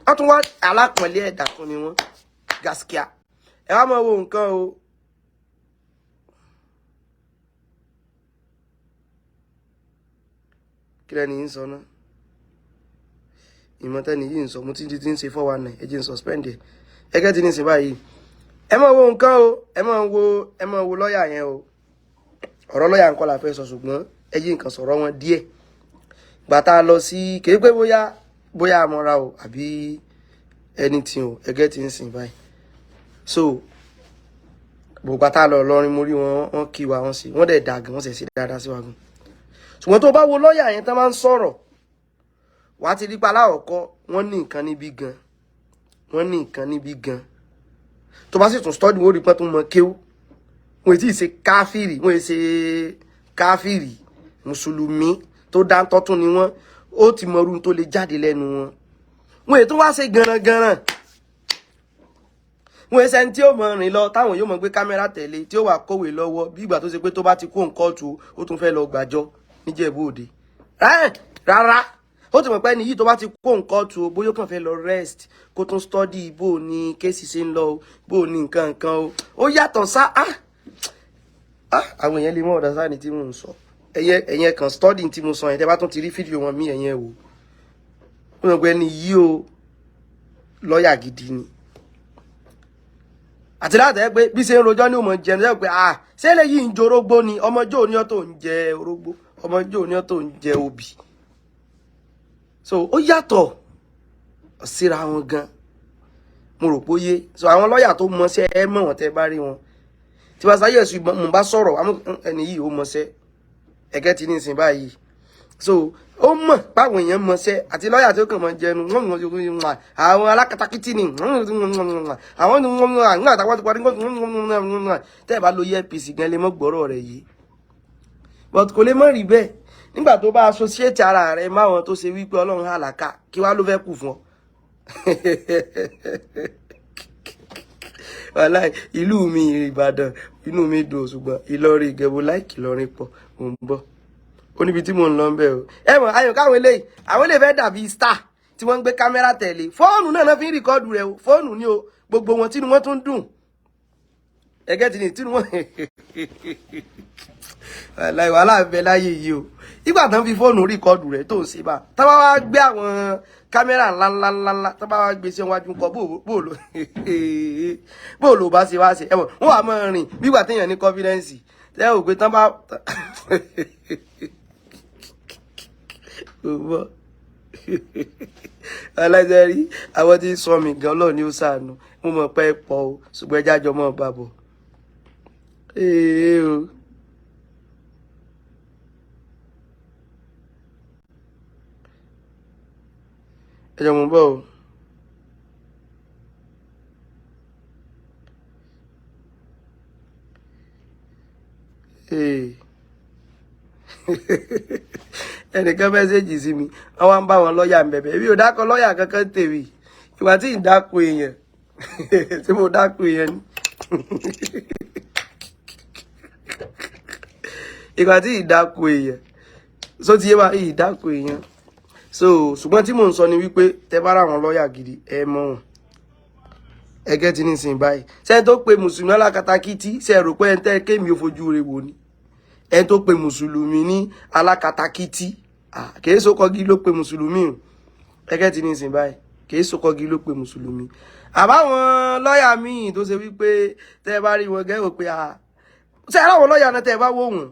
wọ́n tún wá alápọ̀nlé ẹ̀dá tún ni wọ́n gaskia. Ẹ wá máa wo nǹkan o. Kí lẹ́ni yìí ń sọ náà? Ìmọ̀tẹ́ni yìí ń sọ, mo ti ń ṣe 419. Ẹ jẹ́ ń suspend ẹ̀. Ẹgẹ́ ti ní sìn báyìí. Ẹ máa wo nǹkan o, ẹ máa wo lọ́ọ̀yà yẹn o. Ọ̀rọ̀ lọ́ọ̀yà nǹkan la fẹ́ sọ, ṣùgbọ́n ẹ jí nǹkan sọ̀rọ̀ wọn díẹ̀. Gbà tá a lọ sí, kì í pé bóyá àmọ́ra o àbí anything o. Ẹgẹ́ ti ń sìn báyìí. So gbogbo tá a lọ lọrin, mo rí wọn, wọn kí wa, wọn sì wọn dẹ̀ dà gan, wọn sì ṣe dáadáa sí wa gan. Ṣùgbọ́n tó bá wo lọ́ọ̀yà yẹn tán máa ń sọ̀rọ̀, wàá ti rí pa aláwọ̀kọ́, wọ́n ní nǹkan níbí gan, wọ́n ní nǹkan níbí gan. Tó bá sì tún study, wọ́n rí pọ́n tó mọ kéwú. Wọ́n ti ṣe káfíìrì, wọ́n ṣe káfíìrì, mùsùlùmí tó dáńtọ́ tún ni wọ́n. Ó ti mọ irú tó lè jáde lẹ́nu wọn. Wọ́n ètò wá ṣe garangaran, wọ́n ẹsẹ̀ tí ó mọ rìn lọ táwọn yóò mọ gbé kámẹ́rà tẹ̀lé, tí ó wà kówé lọ́wọ́ bí ìgbà tó ṣe pé tó bá ti kó nǹkan tù, ó tún fẹ́ lọ gbàjọ níjẹ̀bú Òde. Rárá, ó ti mọ̀ pé ẹni yìí tó bá ti kó nǹkan tù, bóyá ó kàn fẹ́ lọ rest, kó tún study bó ní case ṣe ń lọ, bó ní nǹkan nǹkan o. Ó yàtọ̀ sá. Ah ah, àwọn èèyàn lè mọ̀ ọ̀dà sáà ní tí mò ń sọ. Ẹ̀yẹ kan study tí mo sọ yẹn, tẹ́ bá tún ti rí fídíò wọn mí, ẹ̀yẹn wò ó mọ̀ pé ẹni yìí o, lọ́ọ̀yà gidi ni. Àti láti ẹ pé bí ṣe ń rojọ́ ní òmò jẹun ẹ pé ah, ṣé eléyìí ń jorógbó ni? Ọmọjọ́ òní ọ́ tó ń jẹ orógbó, ọmọjọ́ òní ọ́ tó ń jẹ obì. So ó yàtọ̀ síra wọn gan. Mo rò pé ó yé. So àwọn lọ́ọ̀yà tó mọṣẹ́, ẹ mọ̀ wọ́n tẹ́ bá rí wọn. Tí wọ́n sáyẹ̀ sí mo bá sọ̀rọ̀, ẹni yìí ó mọṣẹ́. Ẹ̀kẹ́ ti ní ìsìn báyìí. So ó mọ̀ báwọn èèyàn mọṣẹ́ àti lọ́ọ̀yà tó kàn mọ́ jẹnu àwọn alákatakítí ni àwọn àtàwọn ti parí. Tẹ́ ẹ bá lo earpiece gan, lè mọ́ gbọ́rọ̀ rẹ̀ yìí, but kò lè mọ́ rí bẹ́ẹ̀ nígbà tó bá associate ara rẹ̀ máwọn tó ṣe wípé Ọlọ́run àlàkà, kí wá ló fẹ́ kù fún ọ? Wàláì, ìlú mi Ìbàdàn, inú mi dùn, ṣùgbọ́n Ìlọrin Ìgẹ̀bù láìkì Ìlọrin pọ̀. Mò ń bọ̀, ó níbi tí mò ń lọ ń bẹ̀ o. Ẹ mọ̀ ayọ̀ káwọn eléyìí, àwọn eléyìí fẹ́ dàbí star tí wọ́n ń gbé kámẹ́rà tẹ̀lé. Fóònù náà fi ń record rẹ̀ o, fóònù ni o. Gbogbo wọn tínú wọn tún dùn. Ẹgẹ́ ti ní tí wọ́n láì wàhálà ń bẹ láyé yìí o. Ìgbà tán fi fóònù record rẹ̀ tó ń ṣe bá tá bá wá gbé àwọn kámẹ́rà ńláńláńlá, tá bá wá gbé sí iwájú ńkọ́, bó ló bá ṣe wá ṣe ẹ̀wọ̀n, wọ́n wà máa rìn bígbà téèyàn ní confidence tẹ́ ò pé tán bá kò bọ́ aláìsẹ́ rí àwọn tí ń sọ mí gan lọ́ọ̀ ni ó ṣàánú. Mo mọ̀ pé ẹ pọ̀ o, ṣùgbọ́n ẹjá jọ mọ́ bá bọ̀ ee o. Ẹ jọ mọ̀ bọ́ o. Ee, ẹnìkan message sí mi, wọ́n wá ń bá wọn lọ́ọ̀yà ń bẹ̀bẹ̀. Èmi ò dákọ lọ́ọ̀yà kankan tèmi. Ìgbà tí ì dákọ èèyàn tí mo dákọ èèyàn ni ìgbà tí ì dákọ èèyàn so ti yé wa, ì dákọ èèyàn so. Ṣùgbọ́n tí mò ń sọ ni wípé tẹ bá ra àwọn lọ́ọ̀yà gidi, ẹ mọ̀ wọn. Ẹgẹ́ ti ní sìn báyìí, ṣé tó pe mùsùlùmí alákatakítí, ṣe rò pé ẹ ń tẹ́ kémi ò fojú rẹ̀ wò ni? Ẹni tó pe mùsùlùmí ní alákatakítí, kìí sókọgí ló pe mùsùlùmí o. Ẹgẹ́ ti ní sìn báyìí, kìí sókọgí ló pe mùsùlùmí. Àbáwọn lọ́ọ̀yà míì tó ṣe wípé tẹ́ ẹ bá rí wọn gẹ́gẹ́ pé ṣé aláwọ̀ lọ́ọ̀yà náà, tẹ́ ẹ bá wò wọ́n,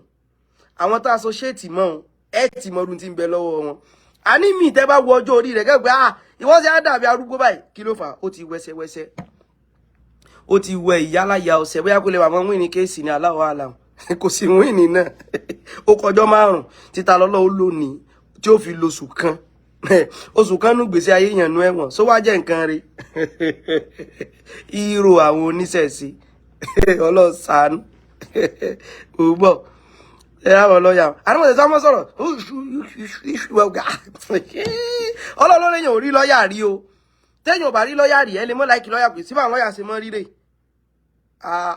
àwọn tá a sọ ṣéètì mọ́ wọn, ẹ ti mọ ọdún tí ń bẹ lọ́wọ́ wọn. Àní míì tẹ́ bá wo ọjọ́ orí rẹ̀ gẹ́gẹ́ pé ìwọ́n ṣe á dàbí arúgbó báyìí. Kí ló fà á? Ó ti wẹ́sẹ́wẹ́sẹ́, ó ti wẹ ìyálàyà ọ̀sẹ̀, bóyá kó lè wà mọ́ win case ní aláwọ̀ àlàm. Kò sí win náà. Ó kọjọ́ 5 títa lọ́lọ́ ó lónìí tí ó fi lóṣù kan, oṣù kan nù gbèsè ayé yẹn nu ẹ̀wọ̀n. Só wá jẹ́ nǹkan rí hero àwọn oníṣẹ̀ṣe? Ọlọ́sàánú ò bọ̀ ẹ àwọn lọ́ọ̀yà àwọn ọ̀sẹ̀ sọ́mọ́ sọ̀rọ̀. Ọlọ́run lèèyàn ò rí lọ́ọ̀yà rí o. Téèyàn ò bá rí lọ́ọ̀yà rí, ẹ lè mọ́ like lọ́ọ̀yà pé síbà àwọn lọ́ọ̀yà ṣe mọ́ rírè.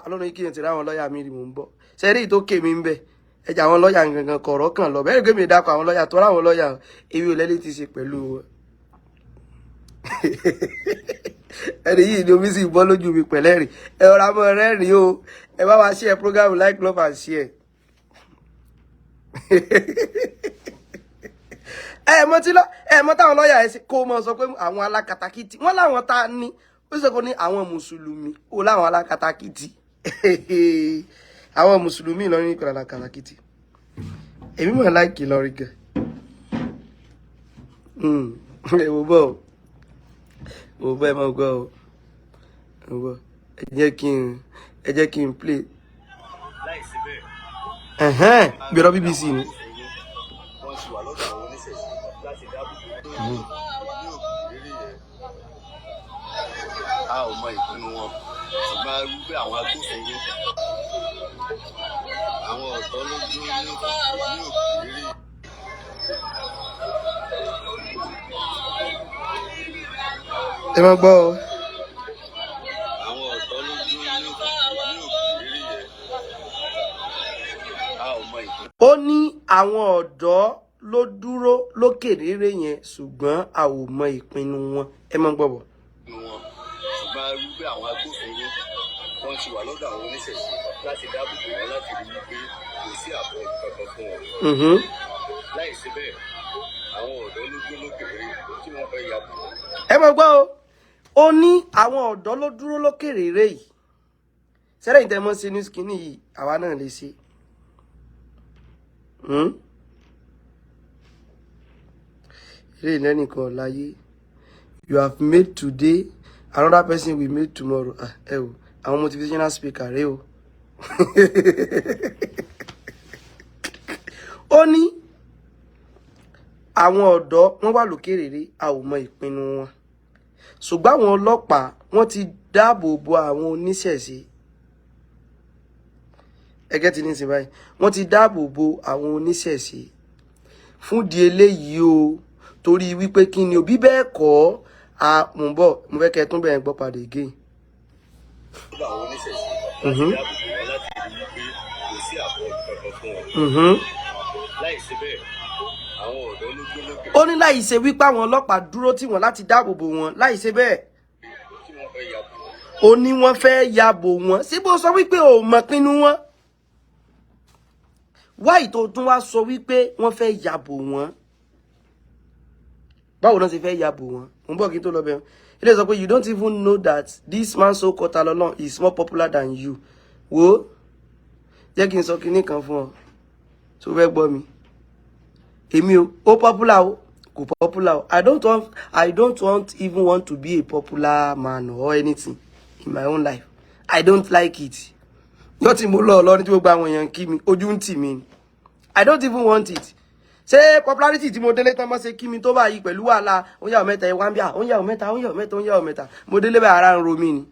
Ọlọ́run yìí kíyàn ti rí àwọn lọ́ọ̀yà mi rí. Mò ń bọ̀ sẹ́rí tó ké mi ń bẹ̀. Ẹjà àwọn lọ́ọ̀yà gangan kọ̀ọ̀rọ̀ kan lọ bẹ́ẹ̀ gbé mi dákọ̀ àwọn lọ́ọ̀yà tó ráwọn lọ́ọ̀yà èmi ò lẹ́lẹ́ ti ṣe pẹ̀lú wọn. Ẹni yìí ni omi sì bọ́ lójú mi pẹ̀lẹ́ rìn. Ẹ ọ̀rọ̀ àmọ́ rẹ́rìn o. Ẹ bá wa share program, like, love and share. Ẹ mọ tí lọ, ẹ mọ táwọn lọ́ọ̀yà ẹ ṣe kó mọ sọ pé àwọn alákatakítí wọn láwọn tá a ní. Ó sì sọ pé ní àwọn mùsùlùmí ó láwọn alákatakítí, àwọn mùsùlùmí Ìlọrin kò alákatakítí. Èmi mọ̀ like Ìlọrin gan. Ẹ wò bọ́ o, wò bọ́, ẹ máa gbọ́ o, wò bọ́. Ẹ jẹ́ kí n play ẹ̀hẹ́n gbèrò BBC ni. Wọ́n ti wà lọ́dọ̀ àwọn oníṣẹ̀ṣe láti dáàbò bò ní òkèèrè yẹn. A ò mọ ìpinnu wọn, ṣùgbọ́n a rí pé àwọn agbófinró, àwọn ọ̀dọ́ ló dúró ní òkèèrè. Ẹ máa gbọ́ o. Àwọn ọ̀dọ́ ló dúró ní òkèèrè yẹn. A ò mọ ìpinnu Ó ní àwọn ọ̀dọ́ ló dúró lókè réré yẹn, ṣùgbọ́n a ò mọ ìpinnu wọn. Ẹ máa gbọ́ bọ̀. wọn, ṣùgbọ́n a rí pé àwọn agbófinró, wọ́n ti wà lọ́dọ̀ àwọn oníṣẹ̀ṣe láti dáàbò bò wọ́n, láti rí i pé kò sí àbọ̀ kankan fún wọn. Láì sí bẹ́ẹ̀, àwọn ọ̀dọ́ ló dúró lókèèrè tí wọ́n fẹ́ ya bò wọ́n. Ẹ máa gbọ́ o. Ó ní àwọn ọ̀dọ́ ló dúró lókè réré yìí. Sẹ́rẹ̀ ìtẹ́ mọ́ sí news kínní yìí, àwa náà lè ṣe. Eré ìlẹ́nìkan láyé. You have made today, another person will make tomorrow. Ah, ẹ o, àwọn motivational speaker rẹ o. Ó ní àwọn ọ̀dọ́ wọ́n wà lókè réré, a ò mọ ìpinnu wọn, ṣùgbọ́n àwọn ọlọ́pàá wọ́n ti dáàbò bo àwọn oníṣẹ̀ṣe. Ẹgẹ́ ti ní sìn báyìí, wọ́n ti dáàbò bo àwọn oníṣẹ̀ṣe fún di eléyìí o, torí wípé kí ni òbí bẹ́ẹ̀ kọ́ a. Mò ń bọ̀, mo fẹ́ kẹ́ ẹ tún bẹ̀rẹ̀ gbọ́ padà again. Lọ́dọ̀ àwọn oníṣẹ̀ṣe láti dáàbò bò wọ́n, láti rí i pé kò sí àbọ̀ kankan fún wọn. Láì sí bẹ́ẹ̀, àwọn ọ̀dọ́ ló dúró lókè Ó ní láì ṣe wípé àwọn ọlọ́pàá dúró tì wọ́n láti dáàbò bò wọ́n, láì ṣe bẹ́ẹ̀ tí wọ́n fẹ́ ya bò wọ́n. Ó ní wọ́n fẹ́ yàbò wọn síbò, sọ wípé ò mọ̀ pinnu wọn wáyì, tó tún wá sọ wípé wọ́n fẹ́ yàbò wọn. Báwo náà ṣe fẹ́ yàbò wọn? Mo ń bọ̀ kí n tó lọ bẹ̀rẹ̀. Ilé sọ pé you don't even know that this man so called Talọlọ́run is more popular than you. Wo, jẹ́ kí n sọ kinní kan fún ọ tó fẹ́ gbọ́ mi. Èmi o, ó popular o, kò popular o, I don't want even want to be a popular man or anything in my own life. I don't like it. Yóò tí mo lọ Ìlọrin tí gbogbo àwọn èèyàn kí mi, ojú ń tì mí ni. I don't even want it. Ṣé popularity tí mo délé tán mọ́ ṣe kí mi tó báyìí pẹ̀lú wàhálà ó ń yàwó mẹ́ta ẹ̀ wá ń bíà, ó ń yàwó mẹ́ta, ó ń yàwó mẹ́ta, ó ń yàwó mẹ́ta? Mo délé báyìí, ara ń ro mí ni.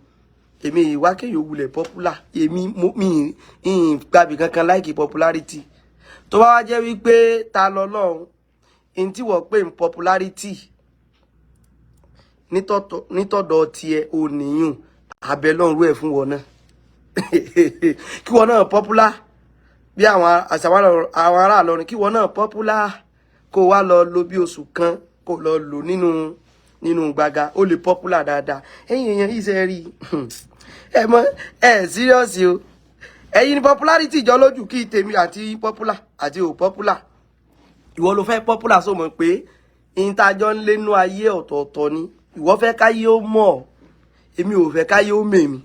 Èmi ìwá kéèyàn wulẹ̀ popular. Èmi mi ì gbàbí kankan like popularity. Tó bá wá jẹ́ wípé ta lọ lọ́hùn in tí wọ́n pè ní popularity nítọ̀dọ̀ tiẹ̀, ò níyùn abẹ lọ́run rú ẹ̀ fún wọn náà, kí wọn náà popular bí àwọn àṣàwọn àwọn ará Ìlọrin, kí wọn náà popular, kó wá lọ lo bí oṣù kan, kó lọ lò nínú gbàgà, ó lè popular dáadáa. Ẹ̀yin èèyàn yìí, ṣe rí ẹ mọ ẹ serious o. Ẹ̀yin ni popularity jọ lójú kí tèmi àti popular àti ò popular. Ìwọ ló fẹ́ popular, sọ mọ̀ pé ìtajọ́ ń lénú ayé ọ̀tọ̀ọ̀tọ̀ ni. Ìwọ fẹ́ káyé ó mọ̀ ọ́, èmi ò fẹ́ káyé ó mèmí.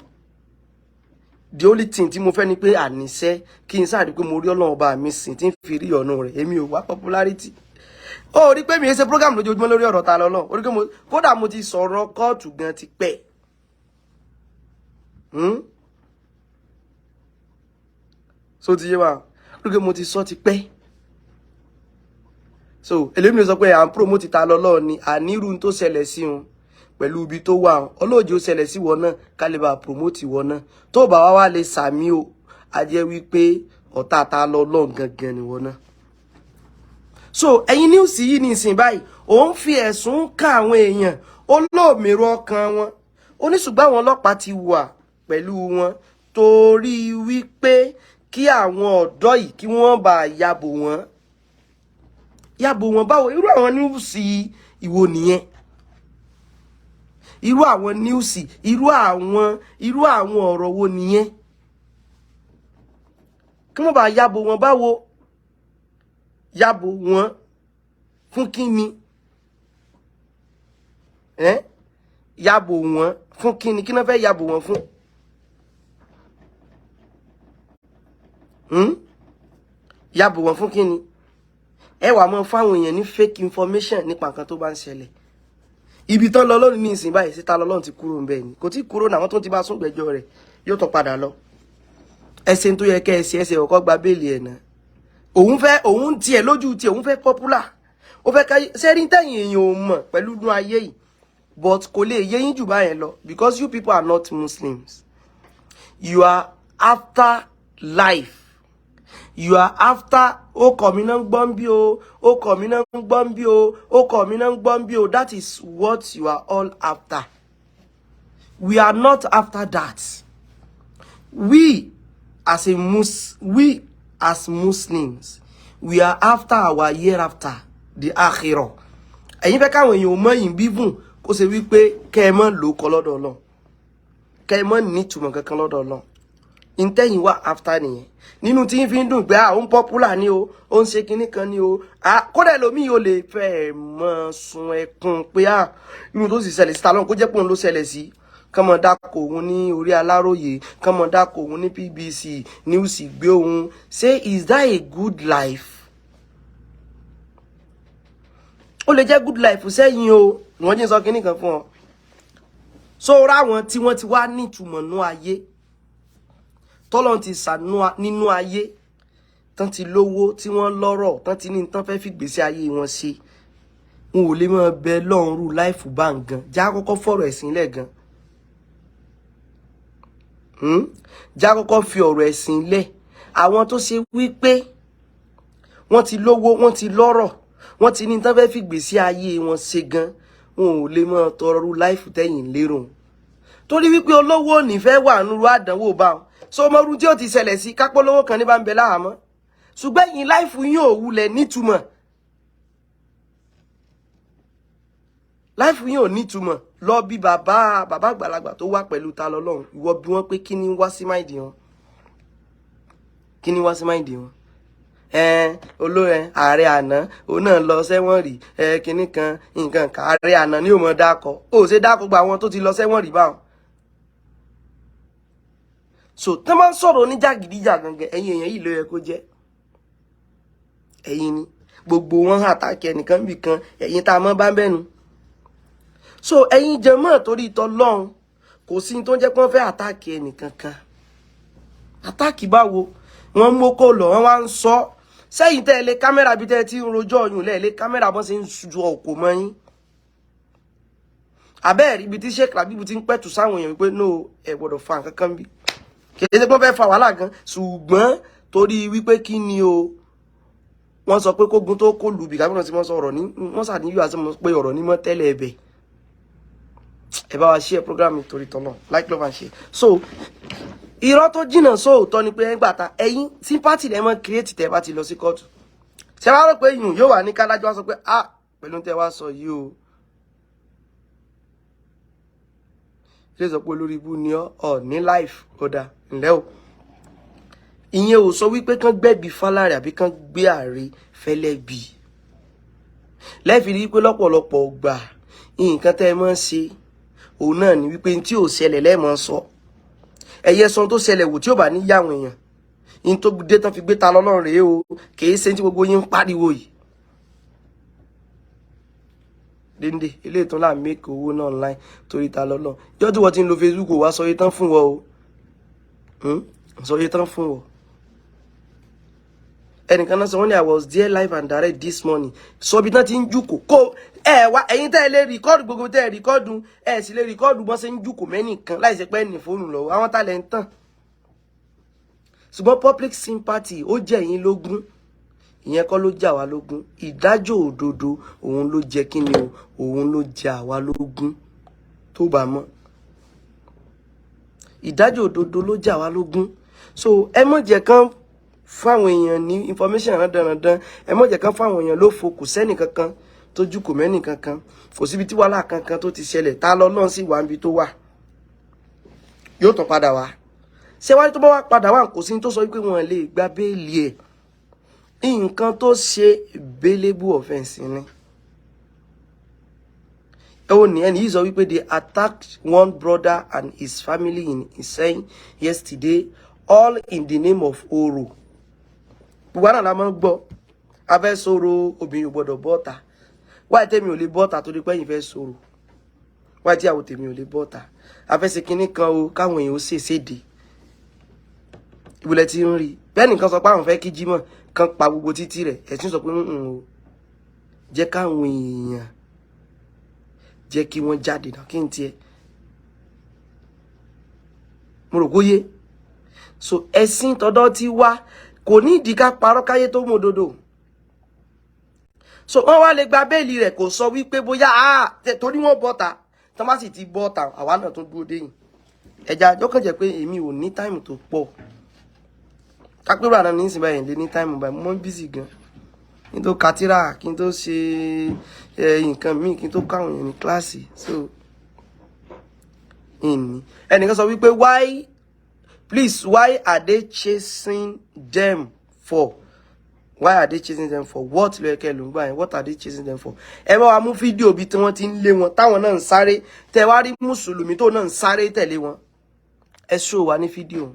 The only thing tí mo fẹ́ ni pé àníṣe kí n sáà rí pé mo rí Ọlọ́run ọba mi sìn tí ń fi rí ọ̀nà rẹ̀. Èmi ò wá popularity. Ó rí pé mi ẹ ṣe program lójoojúmọ́ lórí ọ̀rọ̀ ta lọ́lọ́. Ó rí pé mo kódà mo ti sọ̀rọ̀ kóòtù gan ti pẹ́. So ti yé wa, ó rí pé mo ti sọ ti pẹ́. So èlémi ló sọ pé à ń promote ta lọ́lọ́ ni ànírú tó ṣẹlẹ̀ sí wọn pẹ̀lú ibi tó wà. Ọlọ́ọ̀jì ó ṣẹlẹ̀ sí wọn náà ká lè bá promote wọn náà. Tó bá wá wá lè sàmì o, a jẹ́ wípé ọ̀tá ta lọ́lọ́ gangan ni wọn náà. So ẹ̀yin news yìí ní ìsìn báyìí, ó ń fi ẹ̀sùn kàn àwọn èèyàn, ó lóòmírò ọkàn wọn, ó ní ṣùgbọ́n àwọn ọlọ́pàá ti wà pẹ̀lú wọn torí wípé kí àwọn ọ̀dọ́ yìí kí wọ́n bá yàbò wọ́n. Yàbò wọ́n báwo? Irú àwọn news ìwò nìyẹn? Irú àwọn news, irú àwọn ọ̀rọ̀ wo nìyẹn? Kí wọ́n bá yàbò wọ́n báwo? Yàbò wọ́n fún kí ni? Ẹ́ yàbò wọ́n fún kí ni? Kí náà fẹ́ yàbò wọ́n fún? Yàbò wọ́n fún kí ni? Ẹ wà mọ́ fáwọn èèyàn ní fake information nípa nǹkan tó bá ń ṣẹlẹ̀. Ibi tán lọ lónìí ní ìsìn báyìí, síta lọ́lọ́run ti kúrò ń bẹ́ẹ̀ ni? Kò tí kúrò náà. Àwọn tó ti bá sún gbẹ́jọ́ rẹ̀ yóò tún padà lọ. Ẹsẹ̀ tó yẹ kẹ́ ẹsẹ̀ ẹsẹ̀ ọkọ̀ gba bail ẹ̀ náà. Òun fẹ́, òun tiẹ̀ lójú tiẹ̀, òun fẹ́ popular, ó fẹ́ ká sẹ́rí tẹ̀yìn èèyàn ò mọ̀ pẹ̀lú inú ayé yìí, but kò lè yé yín jù báyẹn lọ because you people are not Muslims. You are after life, you are after ó kọ̀ mí náà ń gbọ́n bí o, ó kọ̀ mí náà ń gbọ́n bí o, ó kọ̀ mí náà ń gbọ́n bí o. That is what you are all after. We are not after that. We as Muslims, we are after our hereafter, the akhirah. Ẹ̀yin fẹ́ káwọn èèyàn ò mọ̀ yín bíbùn, kó ṣe wípé kẹ́ ẹ mọ́ lò ó kọ́ lọ́dọ̀ Ọlọ́run, kẹ́ ẹ mọ́ nítumọ̀ kankan lọ́dọ̀ Ọlọ́run. Ntẹ́yìn wà after nìyẹn nínú tí ń fi ń dùn pé à ó ń popular ni o, ó ń ṣe kinní kan ni o. Kódà ẹlòmíì ò lè fẹ́ mọ́ sun ẹkún pé à irun tó sì ṣẹlẹ̀ síta lọ́run, kó jẹ́ pé òun ló ṣẹlẹ̀ sí, kọ́mọ dákọ̀ òun ní orí Aláròyé, kọ́mọ dákọ̀ òun ní PBC News, gbé òun. Say, is that a good life? Ó lè jẹ́ good life sẹ́yìn o. Wọ́n jí ń sọ kinní kan fún ọ. So ráwọn tí wọ́n ti wá nítumọ̀ nú ayé, tọ́lọ́n ti sànú nínú ayé, tán ti lówó, tí wọ́n lọ́rọ̀, tán ti ní tán fẹ́ fi gbèsè ayé wọn ṣe, wọn ò lè máa bẹ lọ́run rú life bá ń gan. Já kọ́kọ́ fọ̀rọ̀ ẹ̀sìn lẹ̀ gan. Já kọ́kọ́ fi ọ̀rọ̀ ẹ̀sìn lẹ̀. Àwọn tó ṣe wípé wọ́n ti lówó, wọ́n ti lọ́rọ̀, wọ́n ti ní tán fẹ́ fi gbèsè ayé wọn ṣe gan, wọn ò lè máa tọrọ rú life tẹ́yìn lérò, torí wípé olówó ò ní fẹ́ wà nírú àdánwò bá wọn. So ọmọ tí ó ti ṣẹlẹ̀ sí kápọ́ lówó kan ní bá ń bẹ láhàámọ́, ṣùgbọ́n ẹ̀yin life yín ò wulẹ̀ nítumọ̀. Life yín ò nítumọ̀. Lọ bí bàbá bàbá àgbàlagbà tó wá pẹ̀lú Ta lọ́lọ́run, ìwọ bí wọ́n pé kí ni wá sí mind wọn, kí ni wá sí mind wọn. Olórin ààrẹ àná, òun náà lọ sẹ́wọ̀n rí. Kinní kan nǹkan kan, ààrẹ àná ni ó mọ̀ dákọ. Ó ṣe dákọ gba àwọn tó ti lọ sẹ́wọ̀n rí báwọn. So tẹ́ máa ń sọ̀rọ̀ oníjàgídíjàgan, ẹ̀yin èèyàn yìí ló yẹ kó jẹ́ ẹ̀yin ni gbogbo wọn attack ẹnìkan bì kan, ẹ̀yin tá a mọ́ bá ń bẹ́nu. So ẹ̀yin jẹmọ́, torí tọlọ́run, kò sí tó ń jẹ́ pé wọ́n fẹ́ attack ẹnìkan kan. Attack báwo? Wọ́n mókò lọ, wọ́n wá ń sọ sẹ́yìn tẹ́ ẹ lé camera bí tẹ́ ẹ ti ń rojọ́ ọyùn lẹ́ẹ̀ lé camera bọ́n ṣe ń ju ọkọ̀ mọ́ yín. Abẹ́ẹ̀rí ibi tí Sheikh Labeeb ti ń pẹ̀tù sáwọn èèyàn wípé no, ẹ gbọ́dọ̀ fa nǹkan kan bí kì í ṣe pé wọ́n fẹ́ fa wàhálà gan, ṣùgbọ́n torí wípé kí ni o, wọ́n sọ pé kógun tó kó lù bí kábíyèsí tí wọ́n sọ ọ̀rọ̀ ní wọ́n ṣàníyàn àti pé ọ̀rọ̀ ní mọ́ tẹ́lẹ̀ ẹ̀bẹ̀. Ẹ bá wa share program torí tọ́lọ̀, like, love and share. So irọ́ tó jìnnà sóòótọ́ ni pé ẹgbà ta ẹ̀yin sympathy lẹ́ mọ́ create tẹ́ bá ti lọ sí kóòtù. Ṣé wàá rò pé yùn yóò wà ní kádájọ́ wá sọ pé ah, pẹ̀lú tẹ́ wá sọ yìí o, ṣé sọ pé olórí ibú ni ọ ní life kódà ńlẹ́ o? Ìyẹn ò sọ wípé kán gbẹ̀bí fáláre àbí kán gbé ààrẹ fẹ́lẹ́ bì lẹ́ẹ̀fi rí pé lọ́pọ̀lọpọ̀ gbà, nǹkan tẹ́ ẹ máa ń ṣe òun náà ni wípé tí ò ṣẹlẹ̀ lẹ́ẹ̀mọ́ sọ. Ẹ̀yẹ sọ tó ṣẹlẹ̀ wò tí ò bá ní yáwọn èèyàn ní tó dé tán fi gbé ta lọ́lọ́run rèé o, kìí ṣe tí gbogbo yín ń pariwo yìí. Déndé eléyìí tó là make owó náà online torí ta lọ́lọ́ ìjọ tí wọ́n ti ń lo Facebook wá sọ yé tán fún wọn o, sọ yé tán fún wọn. Ẹnìkan náà sọ, wọ́n ní, "I was there live and direct this morning." Sọ bí tán ti ń jùkò kó ẹ wá. Ẹ̀yin tẹ́ ẹ lè record, gbogbo tẹ́ ẹ record, ẹ sì lè record bọ́n ṣe ń jùkò mẹ́nìkan láì ṣe pé ẹ ní fóònù lọ́wọ́. Àwọn tá lẹ̀ ń tàn, ṣùgbọ́n public sympathy ó jẹ́ yín lógún. Ìyẹn kọ́ ló jà wá lógún. Ìdájọ́ òdodo òun ló jẹ́ kí ni o, òun ló jẹ àwa lógún. Tó bá mọ́, ìdájọ́ òdodo ló jà wá lógún. So ẹ mọ̀ jẹ́ kán fáwọn èèyàn ní information dandandan, ẹ mọ̀ jẹ́ kán fáwọn èèyàn ló fo. Kò sẹ́nì kankan tójú kò mẹ́nì kankan, kò síbi tí wàhálà kankan tó ti ṣẹlẹ̀. Tá lọ lọ́n sì wà níbi tó wà, yóò tún padà wá. Ṣé wáyé tó bá wá padà wá, kò sí ní tó sọ wípé wọn lè gba bail ẹ̀. Nǹkan tó ṣe, bailable offence ni. Ó ní ẹni yìí sọ wípé they attacked one brother and his family in Ìsẹ́yìn yesterday, all in the name of oro. Gbogbo àná la máa ń gbọ́, a fẹ́ sọ̀rọ̀, obìnrin ò gbọ́dọ̀ bọ́ta. Wáyé tèmi ò lè bọ́ta torí pé ẹ̀yin fẹ́ sọ̀rọ̀? Wáyé tí àwọn tèmi ò lè bọ́ta? A fẹ́ ṣe kinní kan o, káwọn èèyàn ó ṣèṣèdè ìbúlẹ̀ tí ń rí bẹ́ẹ̀. Nìkan sọ pé àwọn fẹ́ kí Jímọ̀ kan pa gbogbo títí rẹ̀. Ẹ̀sìn sọ pé ń o jẹ́ káwọn èèyàn, jẹ́ kí wọ́n jáde náà kí n tiẹ̀ mo rò kóyé. So ẹ̀sìn tọ́dọ̀ ti wá, kò ní ìdí ká parọ́ káyé tó mú òdodo. So wọ́n wá lè gba bail rẹ̀, kò sọ wípé bóyá torí wọ́n bọ́ta tọ́ bá sì ti bọ́ta, àwa náà tó dúró déyìn ẹja jọ́kàn jẹ́ pé èmi ò ní time tó pọ̀ kápẹ́rù àná ní ìsìn báyìí lé ní time báyìí. Mo mọ́ busy gan, kí n tó katira, kí n tó ṣe nǹkan míì, kí n tó káwọn èèyàn ní kíláàsì. So ìní ẹnìkan sọ wípé, "Why, please, why are they chasing them for? Why are they chasing them for what?" Ló yẹ kẹ́ ló ń gbà yẹn. What are they chasing them for? Ẹ bá wa mú fídíò bí tí wọ́n ti ń lé wọn, táwọn náà ń sáré, tẹ wá rí mùsùlùmí tó náà ń sáré tẹ̀lé wọn. Ẹ ṣó wa ní fídíò.